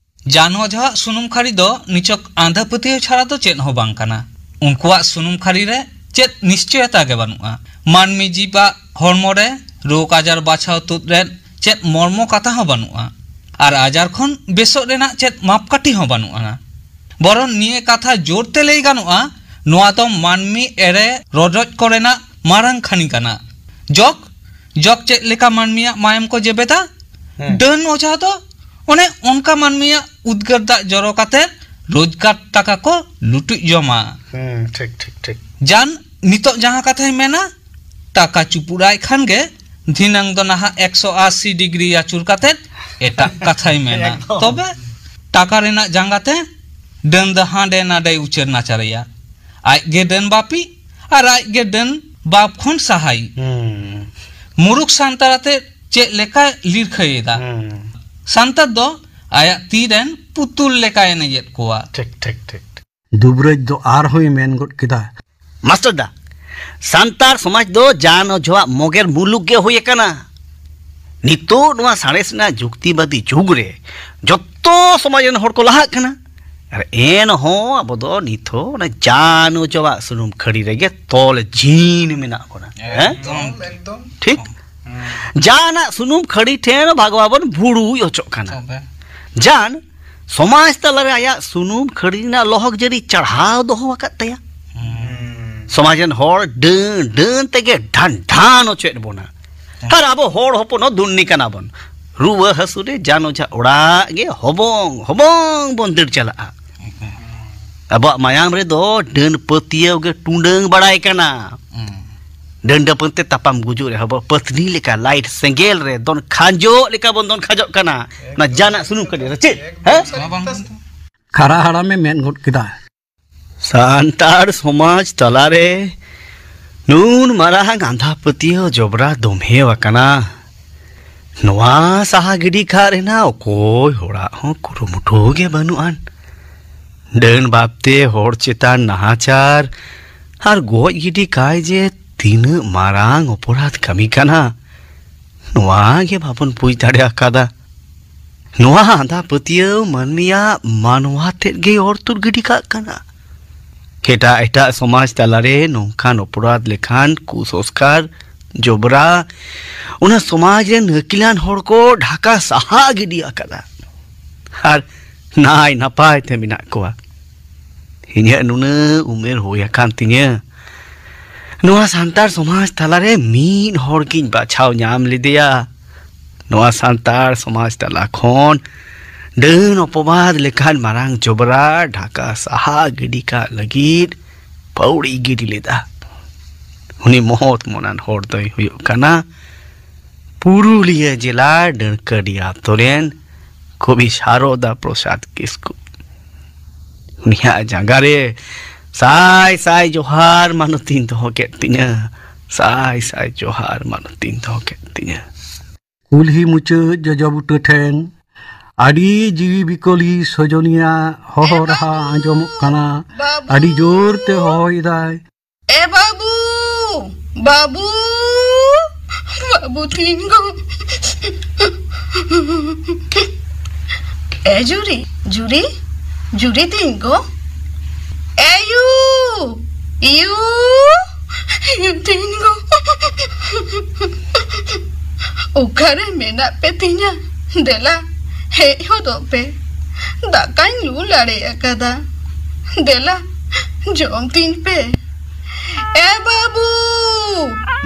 ᱡᱟᱱ ᱚᱡᱷᱟᱣᱟᱜ ᱥᱩᱱᱩᱢ ᱠᱷᱟᱹᱲᱤ ᱫᱚ ᱱᱤᱪᱷᱚᱠ ᱟᱸᱫᱷᱟ ᱯᱟᱹᱛᱭᱟᱹᱣ ᱪᱷᱟᱲᱟ ᱫᱚ ᱪᱮᱫ ᱦᱚᱸ ᱵᱟᱝ ᱠᱟᱱᱟ᱾ ᱩᱱᱠᱩᱣᱟᱜ ᱥᱩᱱᱩᱢ ᱠᱷᱟᱹᱲᱤ ᱨᱮ ᱪᱮᱫ ᱱᱤᱥᱪᱚᱭᱚᱛᱟ ᱜᱮ ᱵᱟᱹᱱᱩᱜᱼᱟ᱾ ᱢᱟᱹᱱᱢᱤ ᱡᱤᱵᱟᱜ ᱦᱚᱲᱢᱚ ᱨᱮ ᱨᱳᱜᱽ ᱟᱡᱟᱨ ᱵᱟᱪᱷᱟᱣ ᱛᱩᱫ ᱨᱮ ᱪᱮᱫ ᱢᱚᱨᱢᱚ ᱠᱟᱛᱷᱟ ᱦᱚᱸ ᱵᱟᱹᱱᱩᱜᱼᱟ᱾ ᱟᱨ ᱟᱡᱟᱨ ᱠᱷᱚᱱ ᱵᱮᱥᱚᱜ ᱨᱮᱱᱟᱜ ᱪᱮᱫ ᱢᱟᱯᱠᱟᱴᱷᱤ ᱦᱚᱸ ᱵᱟᱹᱱᱩᱜ ᱟᱱᱟ᱾ ᱵᱚᱨᱚᱱ ᱱᱤᱭᱟᱹ ᱠᱟᱛᱷᱟ ᱡᱳᱨ ᱛᱮ ᱞᱟᱹᱭ ᱜᱟᱱᱚᱜᱼᱟ, ᱱᱚᱣᱟ ᱫᱚ ᱢᱟᱹᱱᱢᱤ ᱮᱲᱮ ᱨᱚᱰᱚᱡ ᱠᱚᱨᱮᱱᱟᱜ ᱢᱟᱨᱟᱝ ᱠᱷᱟᱹᱱᱤ ᱠᱟᱱᱟ᱾ ᱡᱚᱠ, ᱡᱚᱠ ᱪᱮᱫ ᱞᱮᱠᱟ ᱢᱟᱹᱱᱢᱤᱭᱟᱜ ᱢᱟᱭᱟᱢ ᱠᱚ ᱡᱮᱵᱮᱫᱟ, ᱦᱮᱸ᱾ ᱰᱟᱹᱱ ᱚᱡᱷᱟ ᱫᱚ ᱚᱱᱮ ᱚᱱᱠᱟ ᱢᱟᱹᱱᱢᱤᱭᱟᱜ ᱩᱫᱽᱜᱟᱹᱨ ᱫᱟᱜ ᱡᱚᱨᱚ ᱠᱟᱛᱮ ᱨᱳᱡᱽᱜᱟᱨ ᱴᱟᱠᱟ ᱠᱚ ᱞᱩᱴᱩᱡ ᱡᱚᱢᱟ᱾ ᱦᱩᱸ, ᱴᱷᱤᱠ, ᱴᱷᱤᱠ, ᱴᱷᱤᱠ᱾ ᱡᱟᱱ ᱱᱤᱛᱚᱜ ᱡᱟᱦᱟᱸ ᱠᱟᱛᱷᱟᱭ ᱢᱮᱱᱟ, ᱴᱟᱠᱟ ᱪᱩᱯᱩᱲᱟᱭ ᱠᱷᱟᱱ ᱜᱮ ᱫᱷᱤᱱᱟᱹᱝ ᱫᱚ ᱱᱟᱦᱟᱜ ᱮᱠᱥᱚ ᱟᱥᱤ ᱰᱤᱜᱽᱨᱤ ᱟᱹᱪᱩᱨ ᱠᱟᱛᱮ ᱮᱴᱟᱜ ᱠᱟᱛᱷᱟᱭ ᱢᱮᱱᱟ᱾ ᱮᱠᱫᱚᱢ᱾ ᱛᱚᱵᱮ ᱴᱟᱠᱟ ᱨᱮᱱᱟᱜ ᱡᱟᱸᱜᱟ ᱛᱮ ᱰᱟᱹᱱ ᱫᱚ ᱦᱟᱸᱰᱮ ᱱᱟᱰᱮᱭ ᱩᱪᱟᱹᱨ ᱱᱟᱪᱟᱨᱮᱭᱟ᱾ ᱟᱡ ᱜᱮ ᱰᱟᱹᱱ ᱵᱟᱯᱤ ᱟᱨ ᱟᱡ ᱜᱮ ᱰᱟᱹᱱ ᱵᱟᱯ ᱠᱷᱚᱱ ᱥᱟᱦᱟᱭᱤᱡ᱾ ᱦᱩᱸ᱾ ᱢᱩᱨᱩᱠ ᱥᱟᱱᱛᱟᱲ ᱟᱛᱮ ᱪᱮᱫ ᱞᱮᱠᱟ ᱞᱤᱨᱠᱷᱟᱹᱭ ᱮᱫᱟ᱾ ᱦᱩᱸ᱾ ᱥᱟᱱᱛᱟᱲ ᱫᱚ ᱟᱭᱟᱜ ᱛᱤ ᱨᱮᱱ ᱯᱩᱛᱩᱞ ᱞᱮᱠᱟᱭ ᱮᱱᱮᱡᱮᱫ ᱠᱚᱣᱟ᱾ ᱴᱷᱤᱠ, ᱴᱷᱤᱠ, ᱴᱷᱤᱠ᱾ ᱫᱩᱵᱨᱟᱹᱡ ᱫᱚ ᱟᱨᱦᱚᱸᱭ ᱢᱮᱱ ᱜᱚᱫ ᱠᱮᱫᱟ᱾ ᱢᱟᱥᱴᱟᱨ ᱫᱟ, ᱥᱟᱱᱛᱟᱲ ᱥᱚᱢᱟᱡᱽ ᱫᱚ ᱡᱟᱱ ᱚᱡᱷᱟᱣᱟᱜ ᱢᱚᱜᱮᱨ ᱢᱩᱞᱩᱠ ᱜᱮ ᱦᱩᱭ ᱟᱠᱟᱱᱟ᱾ ᱱᱤᱛᱚᱜ ᱱᱚᱣᱟ ᱥᱟᱬᱮᱥ ᱨᱮᱱᱟᱜ ᱡᱩᱠᱛᱤᱵᱟᱫᱤ ᱡᱩᱜᱽ ᱨᱮ ᱡᱚᱛᱚ ᱥᱚᱢᱟᱡᱽ ᱨᱮᱱ ᱦᱚᱲ ᱠᱚ ᱞᱟᱦᱟᱜ ᱠᱟᱱᱟ, ᱟᱨ ᱮᱱᱦᱚᱸ ᱟᱵᱚ ᱫᱚ ᱱᱤᱛ ᱦᱚᱸ ᱚᱱᱟ ᱡᱟᱱ ᱚᱡᱷᱟᱣᱟᱜ ᱥᱩᱱᱩᱢ ᱠᱷᱟᱹᱲᱤ ᱨᱮᱜᱮ ᱛᱚᱞ ᱡᱤᱱ ᱢᱮᱱᱟᱜ ᱵᱚᱱᱟ᱾ ᱦᱮᱸ? ᱮᱠᱫᱚᱢ, ᱮᱠᱫᱚᱢ᱾ ᱴᱷᱤᱠ? ᱦᱩᱸ᱾ ᱡᱟᱱᱟᱜ ᱥᱩᱱᱩᱢ ᱠᱷᱟᱹᱲᱤ ᱴᱷᱮᱱ ᱵᱷᱟᱜᱽ ᱵᱟᱵᱚᱱ ᱵᱩᱲᱩᱡ ᱚᱪᱚᱜ ᱠᱟᱱᱟ᱾ ᱛᱚᱵᱮ? ᱡᱟᱱ ᱥᱚᱢᱟᱡᱽ ᱛᱟᱞᱟᱨᱮ ᱟᱭᱟᱜ ᱥᱩᱱᱩᱢ ᱠᱷᱟᱹᱲᱤ ᱨᱮᱱᱟᱜ ᱞᱚᱦᱚᱠ ᱡᱟᱹᱨᱤ ᱪᱟᱲᱦᱟᱣ ᱫᱚᱦᱚ ᱟᱠᱟᱫ ᱛᱟᱭᱟ᱾ ᱦᱩᱸ᱾ ᱥᱚᱢᱟᱡᱽ ᱨᱮᱱ ᱦᱚᱲ ᱰᱟᱹᱱ ᱰᱟᱹᱱ ᱛᱮᱜᱮ ᱰᱷᱟᱱ ᱰᱷᱟᱱ ᱚᱪᱚᱭᱮᱫ ᱵᱚᱱᱟ᱾ ᱦᱮᱸ᱾ ᱟᱨ ᱟᱵᱚ ᱦᱚᱲ ᱦᱚᱯᱚᱱ ᱦᱚᱸ ᱫᱩᱱᱱᱤ ᱠᱟᱱᱟ ᱵᱚᱱ᱾ ᱨᱩᱣᱟᱹ ᱦᱟᱹᱥᱩ ᱨᱮ ᱡᱟᱱ ᱚᱡᱷᱟ ᱚᱲᱟᱜ ᱜᱮ ᱦᱚᱵᱚᱝ ᱦᱚᱵᱚᱝ ᱵᱚᱱ ᱫᱟᱹᱲ ᱪᱟᱞᱟᱜᱼᱟ᱾ ᱟᱵᱚᱣᱟᱜ ᱢᱟᱭᱟᱢ ᱨᱮᱫᱚ ᱰᱟᱹᱱ ᱯᱟᱹᱛᱭᱟᱹᱣ ᱜᱮ ᱴᱩᱰᱟᱹᱝ ᱵᱟᱲᱟᱭ ᱠᱟᱱᱟ᱾ ᱰᱟᱹᱱ ᱰᱟᱹᱯᱟᱹᱱ ᱛᱮ ᱛᱟᱯᱟᱢ ᱜᱩᱡᱩᱜ ᱨᱮᱦᱚᱸ ᱵᱚ ᱯᱟᱹᱛᱱᱤ ᱞᱮᱠᱟ ᱞᱟᱭᱤᱴ ᱥᱮᱸᱜᱮᱞ ᱨᱮ ᱫᱚᱱ ᱠᱷᱟᱸᱡᱚᱜ ᱞᱮᱠᱟ ᱵᱚᱱ ᱫᱚᱱ ᱠᱷᱟᱸᱡᱚᱜ ᱠᱟᱱᱟ᱾ ᱚᱱᱟ ᱡᱟᱱᱟᱜ ᱥᱩᱱᱩᱢ ᱠᱟᱹᱴᱤᱡ ᱨᱮ ᱪᱮᱫ? ᱦᱮᱸ? ᱠᱷᱟᱨᱟ ᱦᱟᱲᱟᱢᱮ ᱢᱮᱱ ᱜᱚᱫ ᱠᱮᱫᱟ᱾ ᱥᱟᱱᱛᱟᱲ ᱥᱚᱢᱟᱡᱽ ᱛᱟᱞᱟᱨᱮ ᱱᱩᱱ ᱢᱟᱨᱟᱝ ᱟᱸᱫᱷᱟ ᱯᱟᱹᱛᱭᱟᱹᱣ ᱡᱚᱵᱽᱨᱟ ᱫᱚᱢᱦᱮᱣ ᱟᱠᱟᱱᱟ᱾ ᱱᱚᱣᱟ ᱥᱟᱦᱟ ᱜᱤᱰᱤ ᱠᱟᱜ ᱨᱮᱱᱟᱜ ᱚᱠᱚᱭ ᱦᱚᱲᱟᱜ ᱦᱚᱸ ᱠᱩᱨᱩᱢᱩᱴᱩ ᱜᱮ ᱵᱟᱹᱱᱩᱜ ᱟᱱ᱾ ᱰᱟᱹᱱ ᱵᱟᱯᱛᱮ ᱦᱚᱲ ᱪᱮᱛᱟᱱ ᱱᱟᱦᱟᱪᱟᱨ ᱟᱨ ᱜᱚᱡ ᱜᱤᱰᱤ ᱠᱟᱭ ᱡᱮ ᱛᱤᱱᱟᱹᱜ ᱢᱟᱨᱟᱝ ᱚᱯᱚᱨᱟᱫᱷ ᱠᱟᱹᱢᱤ ᱠᱟᱱᱟ, ᱱᱚᱣᱟ ᱜᱮ ᱵᱟᱵᱚᱱ ᱵᱩᱡᱽ ᱫᱟᱲᱮ ᱟᱠᱟᱫᱟ᱾ ᱱᱚᱣᱟ ᱟᱸᱫᱷᱟ ᱯᱟᱹᱛᱭᱟᱹᱣ ᱢᱟᱹᱱᱢᱤᱭᱟᱜ ᱢᱟᱱᱣᱟ ᱛᱮᱫ ᱜᱮ ᱚᱨ ᱛᱩᱫ ᱜᱤᱰᱤ ᱠᱟᱜ ᱠᱟᱱᱟ᱾ ᱮᱴᱟᱜ ᱮᱴᱟᱜ ᱥᱚᱢᱟᱡᱽ ᱛᱟᱞᱟᱨᱮ ᱱᱚᱝᱠᱟᱱ ᱚᱯᱚᱨᱟᱫᱷ ᱞᱮᱠᱟᱱ ᱠᱩᱥᱚᱝᱥᱠᱟᱨ ᱡᱚᱵᱽᱨᱟ ᱚᱱᱟ ᱥᱚᱢᱟᱡᱽ ᱨᱮᱱ ᱟᱹᱠᱤᱞᱟᱱ ᱦᱚᱲ ᱠᱚ ᱰᱷᱟᱠᱟ ᱥᱟᱦᱟ ᱜᱤᱰᱤ ᱟᱠᱟᱫᱟ ᱟᱨ ᱱᱟᱭ ᱱᱟᱯᱟᱭ ᱛᱮ ᱢᱮᱱᱟᱜ ᱠᱚᱣᱟ᱾ ᱤᱧᱟᱹᱜ ᱱᱩᱱᱟᱹᱜ ᱩᱢᱮᱨ ᱦᱩᱭ ᱟᱠᱟᱱ ᱛᱤᱧᱟᱹ, ᱱᱚᱣᱟ ᱥᱟᱱᱛᱟᱲ ᱥᱚᱢᱟᱡᱽ ᱛᱟᱞᱟᱨᱮ ᱢᱤᱫ ᱦᱚᱲ ᱜᱤᱧ ᱵᱟᱪᱷᱟᱣ ᱧᱟᱢ ᱞᱮᱫᱮᱭᱟ᱾ ᱱᱚᱣᱟ ᱥᱟᱱᱛᱟᱲ ᱥᱚᱢᱟᱡᱽ ᱛᱟᱞᱟ ᱠᱷᱚᱱ ᱰᱟᱹᱱ ᱚᱯᱚᱵᱟᱫ ᱞᱮᱠᱟᱱ ᱢᱟᱨᱟᱝ ᱡᱚᱵᱽᱨᱟ ᱰᱷᱟᱠᱟ ᱥᱟᱦᱟ ᱜᱤᱰᱤ ᱠᱟᱜ ᱞᱟᱹᱜᱤᱫ ᱯᱟᱹᱣᱲᱤ ᱜᱤᱰᱤ ᱞᱮᱫᱟ᱾ ᱩᱱᱤ ᱢᱚᱦᱚᱛ ᱢᱚᱱᱟᱱ ᱦᱚᱲ ᱫᱚᱭ ᱦᱩᱭᱩᱜ ᱠᱟᱱᱟ ᱯᱩᱨᱩᱞᱤᱭᱟᱹ ᱡᱮᱞᱟ ᱰᱟᱹᱲᱠᱟᱹᱰᱤ ᱟᱛᱳ ᱨᱮᱱ ᱠᱚᱵᱤ ᱥᱟᱨᱚᱫᱟ ᱯᱨᱚᱥᱟᱫᱽ ᱠᱤᱥᱠᱩ᱾ ᱩᱱᱤᱭᱟᱜ ᱡᱟᱸᱜᱟ ᱨᱮ ᱥᱟᱭ ᱥᱟᱭ ᱡᱚᱦᱟᱨ ᱢᱟᱱᱚᱛᱤᱧ ᱫᱚᱦᱚ ᱠᱮᱫ ᱛᱤᱧᱟᱹ, ᱥᱟᱭ ᱥᱟᱭ ᱡᱚᱦᱟᱨ ᱢᱟᱱᱚᱛᱤᱧ ᱫᱚᱦᱚ ᱠᱮᱫ ᱛᱤᱧᱟᱹ᱾ ᱠᱩᱞᱦᱤ ᱢᱩᱪᱟᱹᱫ ᱡᱚᱡᱚ ᱵᱩᱴᱟᱹ ᱴᱷᱮᱱ ᱟᱹᱰᱤ ᱡᱤᱣᱤ ᱵᱤᱠᱚᱞᱤ ᱥᱚᱡᱚᱱᱤᱭᱟ ᱦᱚᱦᱚ ᱨᱟᱦᱟ ᱟᱸᱡᱚᱢᱚᱜ ᱠᱟᱱᱟ᱾ ᱵᱟᱹᱵᱩ! ᱟᱹᱰᱤ ᱡᱳᱨ ᱛᱮ ᱦᱚᱦᱚᱭᱮᱫᱟᱭ᱾ ᱮ ᱵᱟᱹᱵᱩ! ᱵᱟᱹᱵᱩ! ᱵᱟᱹᱵᱩ ᱛᱤᱧ ᱜᱚ᱾ ᱮ ᱡᱩᱨᱤ, ᱡᱩᱨᱤ, ᱡᱩᱨᱤ ᱛᱤᱧ ᱜᱚ᱾ ᱮ ᱭᱩ! ᱭᱩ! ᱭᱩ ᱛᱤᱧ ᱜᱚ᱾ ᱚᱠᱟᱨᱮ ᱢᱮᱱᱟᱜ ᱯᱮ ᱛᱤᱧᱟ? ᱫᱮᱞᱟ, ᱦᱮᱡ ᱦᱚᱫᱚᱜ ᱯᱮ᱾ ᱫᱟᱠᱟᱧ ᱞᱩ ᱞᱟᱲᱮ ᱟᱠᱟᱫᱟ᱾ ᱫᱮᱞᱟ, ᱡᱚᱢ ᱛᱤᱧ ᱯᱮ᱾ ᱮ ᱵᱟᱹᱵᱩ!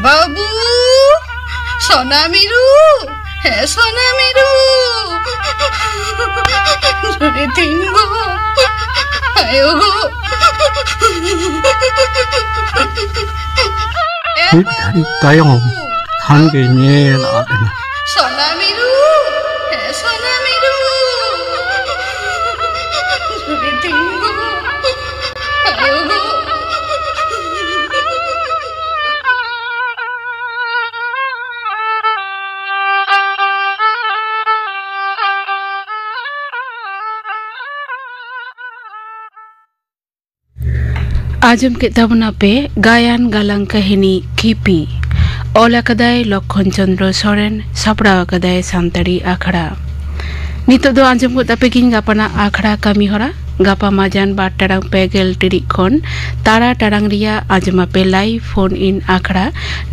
ᱵᱟᱹᱵᱩ! ᱥᱚᱱᱟ ᱢᱤᱨᱩ! ᱦᱮᱸ, ᱥᱚᱱᱟ ᱢᱤᱨᱩ᱾ ᱡᱩᱨᱤ ᱛᱤᱧ ᱜᱚ᱾ ᱟᱭᱳ ᱜᱚ᱾ ᱢᱤᱫ ᱜᱷᱟᱹᱲᱤᱡ ᱛᱟᱭᱚᱢ ᱠᱷᱟᱱ ᱜᱮ ᱧᱮᱞ ᱟᱫ ᱮᱱᱟ᱾ ᱥᱚᱱᱟ ᱢᱤᱨᱩ᱾ ᱦᱮᱸ, ᱥᱚᱱᱟ ᱢᱤᱨᱩ᱾ ᱡᱩᱨᱤ ᱛᱤᱧ ᱜᱚ᱾ ᱟᱭᱳ ᱜᱚ᱾ ᱟᱸᱡᱚᱢ ᱠᱮᱫ ᱛᱟᱵᱚᱱᱟ ᱯᱮ ᱜᱟᱭᱟᱱ ᱜᱟᱞᱟᱝ ᱠᱟᱹᱦᱱᱤ ᱠᱷᱤᱯᱤ᱾ ᱚᱞ ᱟᱠᱟᱫᱟᱭ ᱞᱚᱠᱠᱷᱚᱱ ᱪᱚᱸᱫᱽᱨᱚ ᱥᱚᱨᱮᱱ, ᱥᱟᱯᱲᱟᱣ ᱟᱠᱟᱫᱟᱭ ᱥᱟᱱᱛᱟᱲᱤ ᱟᱠᱷᱲᱟ᱾ ᱱᱤᱛᱚᱜ ᱫᱚ ᱟᱸᱡᱚᱢ ᱜᱚᱫ ᱟᱯᱮ ᱜᱤᱧ ᱜᱟᱯᱟᱱᱟᱜ ᱟᱠᱷᱲᱟ ᱠᱟᱹᱢᱤ ᱦᱚᱨᱟ᱾ ᱜᱟᱯᱟ ᱢᱟᱡᱟᱱ ᱵᱟᱨ ᱴᱟᱲᱟᱝ ᱯᱮ ᱜᱮᱞ ᱴᱤᱲᱤᱡ ᱠᱷᱚᱱ ᱛᱟᱨᱟ ᱴᱟᱲᱟᱝ ᱨᱮᱭᱟᱜ ᱟᱸᱡᱚᱢ ᱟᱯᱮ live phone in ᱟᱠᱷᱲᱟ᱾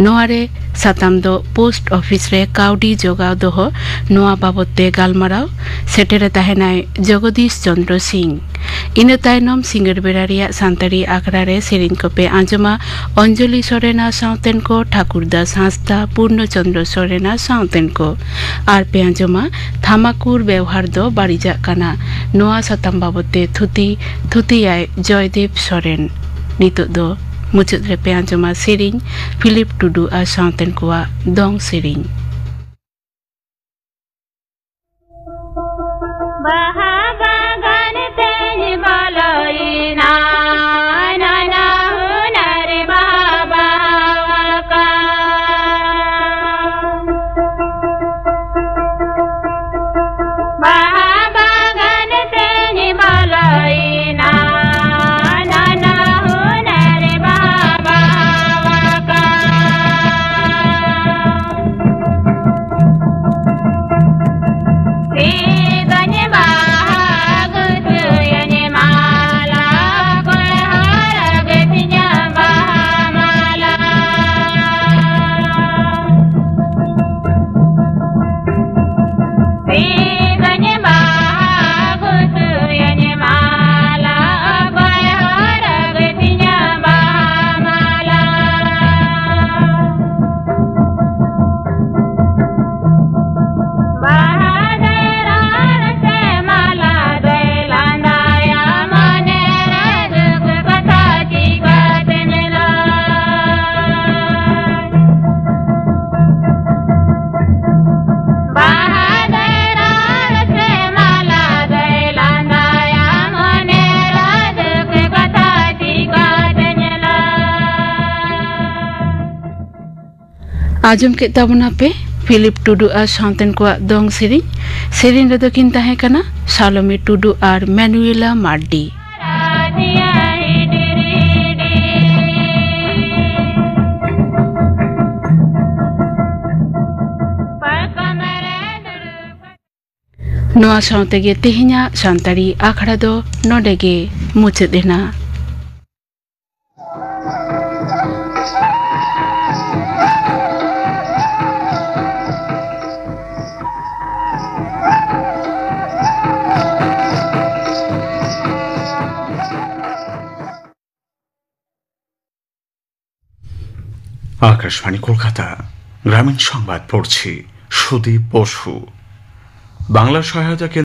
ᱱᱚᱣᱟ ᱨᱮ ᱥᱟᱛᱟᱢ ᱫᱚ ᱯᱳᱥᱴ ᱚᱯᱷᱤᱥ ᱨᱮ ᱠᱟᱹᱣᱰᱤ ᱡᱚᱜᱟᱣ ᱫᱚᱦᱚ, ᱱᱚᱣᱟ ᱵᱟᱵᱚᱛ ᱛᱮ ᱜᱟᱞᱢᱟᱨᱟᱣ᱾ ᱥᱮᱴᱮᱨᱮ ᱛᱟᱦᱮᱱᱟᱭ ᱡᱚᱜᱚᱫᱤᱥ ᱪᱚᱸᱫᱽᱨᱚ ᱥᱤᱝ᱾ ᱤᱱᱟᱹ ᱛᱟᱭᱱᱚᱢ ᱥᱤᱸᱜᱟᱹᱲ ᱵᱮᱲᱟ ᱨᱮᱭᱟᱜ ᱥᱟᱱᱛᱟᱲᱤ ᱟᱠᱷᱲᱟ ᱨᱮ ᱥᱮᱨᱮᱧ ᱠᱚᱯᱮ ᱟᱸᱡᱚᱢᱟ ᱚᱧᱡᱚᱞᱤ ᱥᱚᱨᱮᱱᱟᱜ ᱥᱟᱶᱛᱮᱱ ᱠᱚ, ᱴᱷᱟᱠᱩᱨ ᱫᱟᱥ ᱦᱟᱸᱥᱫᱟ, ᱯᱩᱨᱱᱚ ᱪᱚᱸᱫᱽᱨᱚ ᱥᱚᱨᱮᱱᱟᱜ ᱥᱟᱶᱛᱮᱱ ᱠᱚ᱾ ᱟᱨ ᱯᱮ ᱟᱸᱡᱚᱢᱟ ᱛᱷᱟᱢᱟᱠᱩᱨ ᱵᱮᱣᱦᱟᱨ ᱫᱚ ᱵᱟᱹᱲᱤᱡᱟᱜ ᱠᱟᱱᱟ᱾ ᱱᱚᱣᱟ ᱥᱟᱛᱟᱢ ᱵᱟᱵᱚᱛ ᱛᱮ ᱛᱷᱩᱛᱤ, ᱛᱷᱩᱛᱤᱭᱟᱭ ᱡᱚᱭᱫᱮᱵ ᱥᱚᱨᱮᱱ᱾ ᱱᱤᱛᱚᱜ ᱫᱚ ᱢᱩᱪᱟᱹᱫ ᱨᱮᱯᱮ ᱟᱸᱡᱚᱢᱟ ᱥᱮᱨᱮᱧ ᱯᱷᱤᱞᱤᱯ ᱴᱩᱰᱩ ᱟᱨ ᱥᱟᱶᱛᱮᱱ ᱠᱚᱣᱟᱜ ᱫᱚᱝ ᱥᱮᱨᱮᱧ᱾ ᱵᱟᱦᱟ ᱵᱟᱜᱟᱱ ᱛᱮᱧ ᱵᱚᱞᱚᱭᱮᱱᱟ, ᱱᱟᱱᱟ ᱦᱩᱱᱟᱹᱨ ᱵᱟᱦᱟ ᱵᱟᱦᱟ ᱟᱠᱟᱱ᱾ ᱵᱟᱦᱟ ᱵᱟᱜᱟᱱ ᱛᱮᱧ ᱵᱚᱞᱚᱭᱮᱱᱟ, ᱱᱟᱱᱟ ᱦᱩᱱᱟᱹᱨ ᱵᱟᱦᱟ ᱵᱟᱦᱟ ᱟᱠᱟᱱ᱾ ᱥᱤᱫᱚᱧ ᱵᱟ ᱟᱸᱡᱚᱢ ᱠᱮᱫ ᱛᱟᱵᱚᱱᱟ ᱯᱮ ᱯᱷᱤᱞᱤᱯ ᱴᱩᱰᱩ ᱟᱨ ᱥᱟᱶᱛᱮᱱ ᱠᱚᱣᱟᱜ ᱫᱚᱝ ᱥᱮᱨᱮᱧ᱾ ᱥᱮᱨᱮᱧ ᱨᱮᱫᱚ ᱠᱤᱱ ᱛᱟᱦᱮᱸ ᱠᱟᱱᱟ ᱥᱟᱞᱚᱢᱤ ᱴᱩᱰᱩ ᱟᱨ ᱢᱮᱱᱩᱭᱮᱞᱟ ᱢᱟᱨᱰᱤ᱾ ᱱᱚᱣᱟ ᱥᱟᱶ ᱛᱮᱜᱮ ᱛᱮᱦᱮᱧᱟᱜ ᱥᱟᱱᱛᱟᱲᱤ ᱟᱠᱷᱲᱟ ᱫᱚ ᱱᱚᱰᱮ ᱜᱮ ᱢᱩᱪᱟᱹᱫ ᱮᱱᱟ᱾ আকাশবাণী কলকাতা, গ্রামীণ সংবাদ পড়ছি সুদীপ বসু। বাংলা সহায়তা কেন্দ্র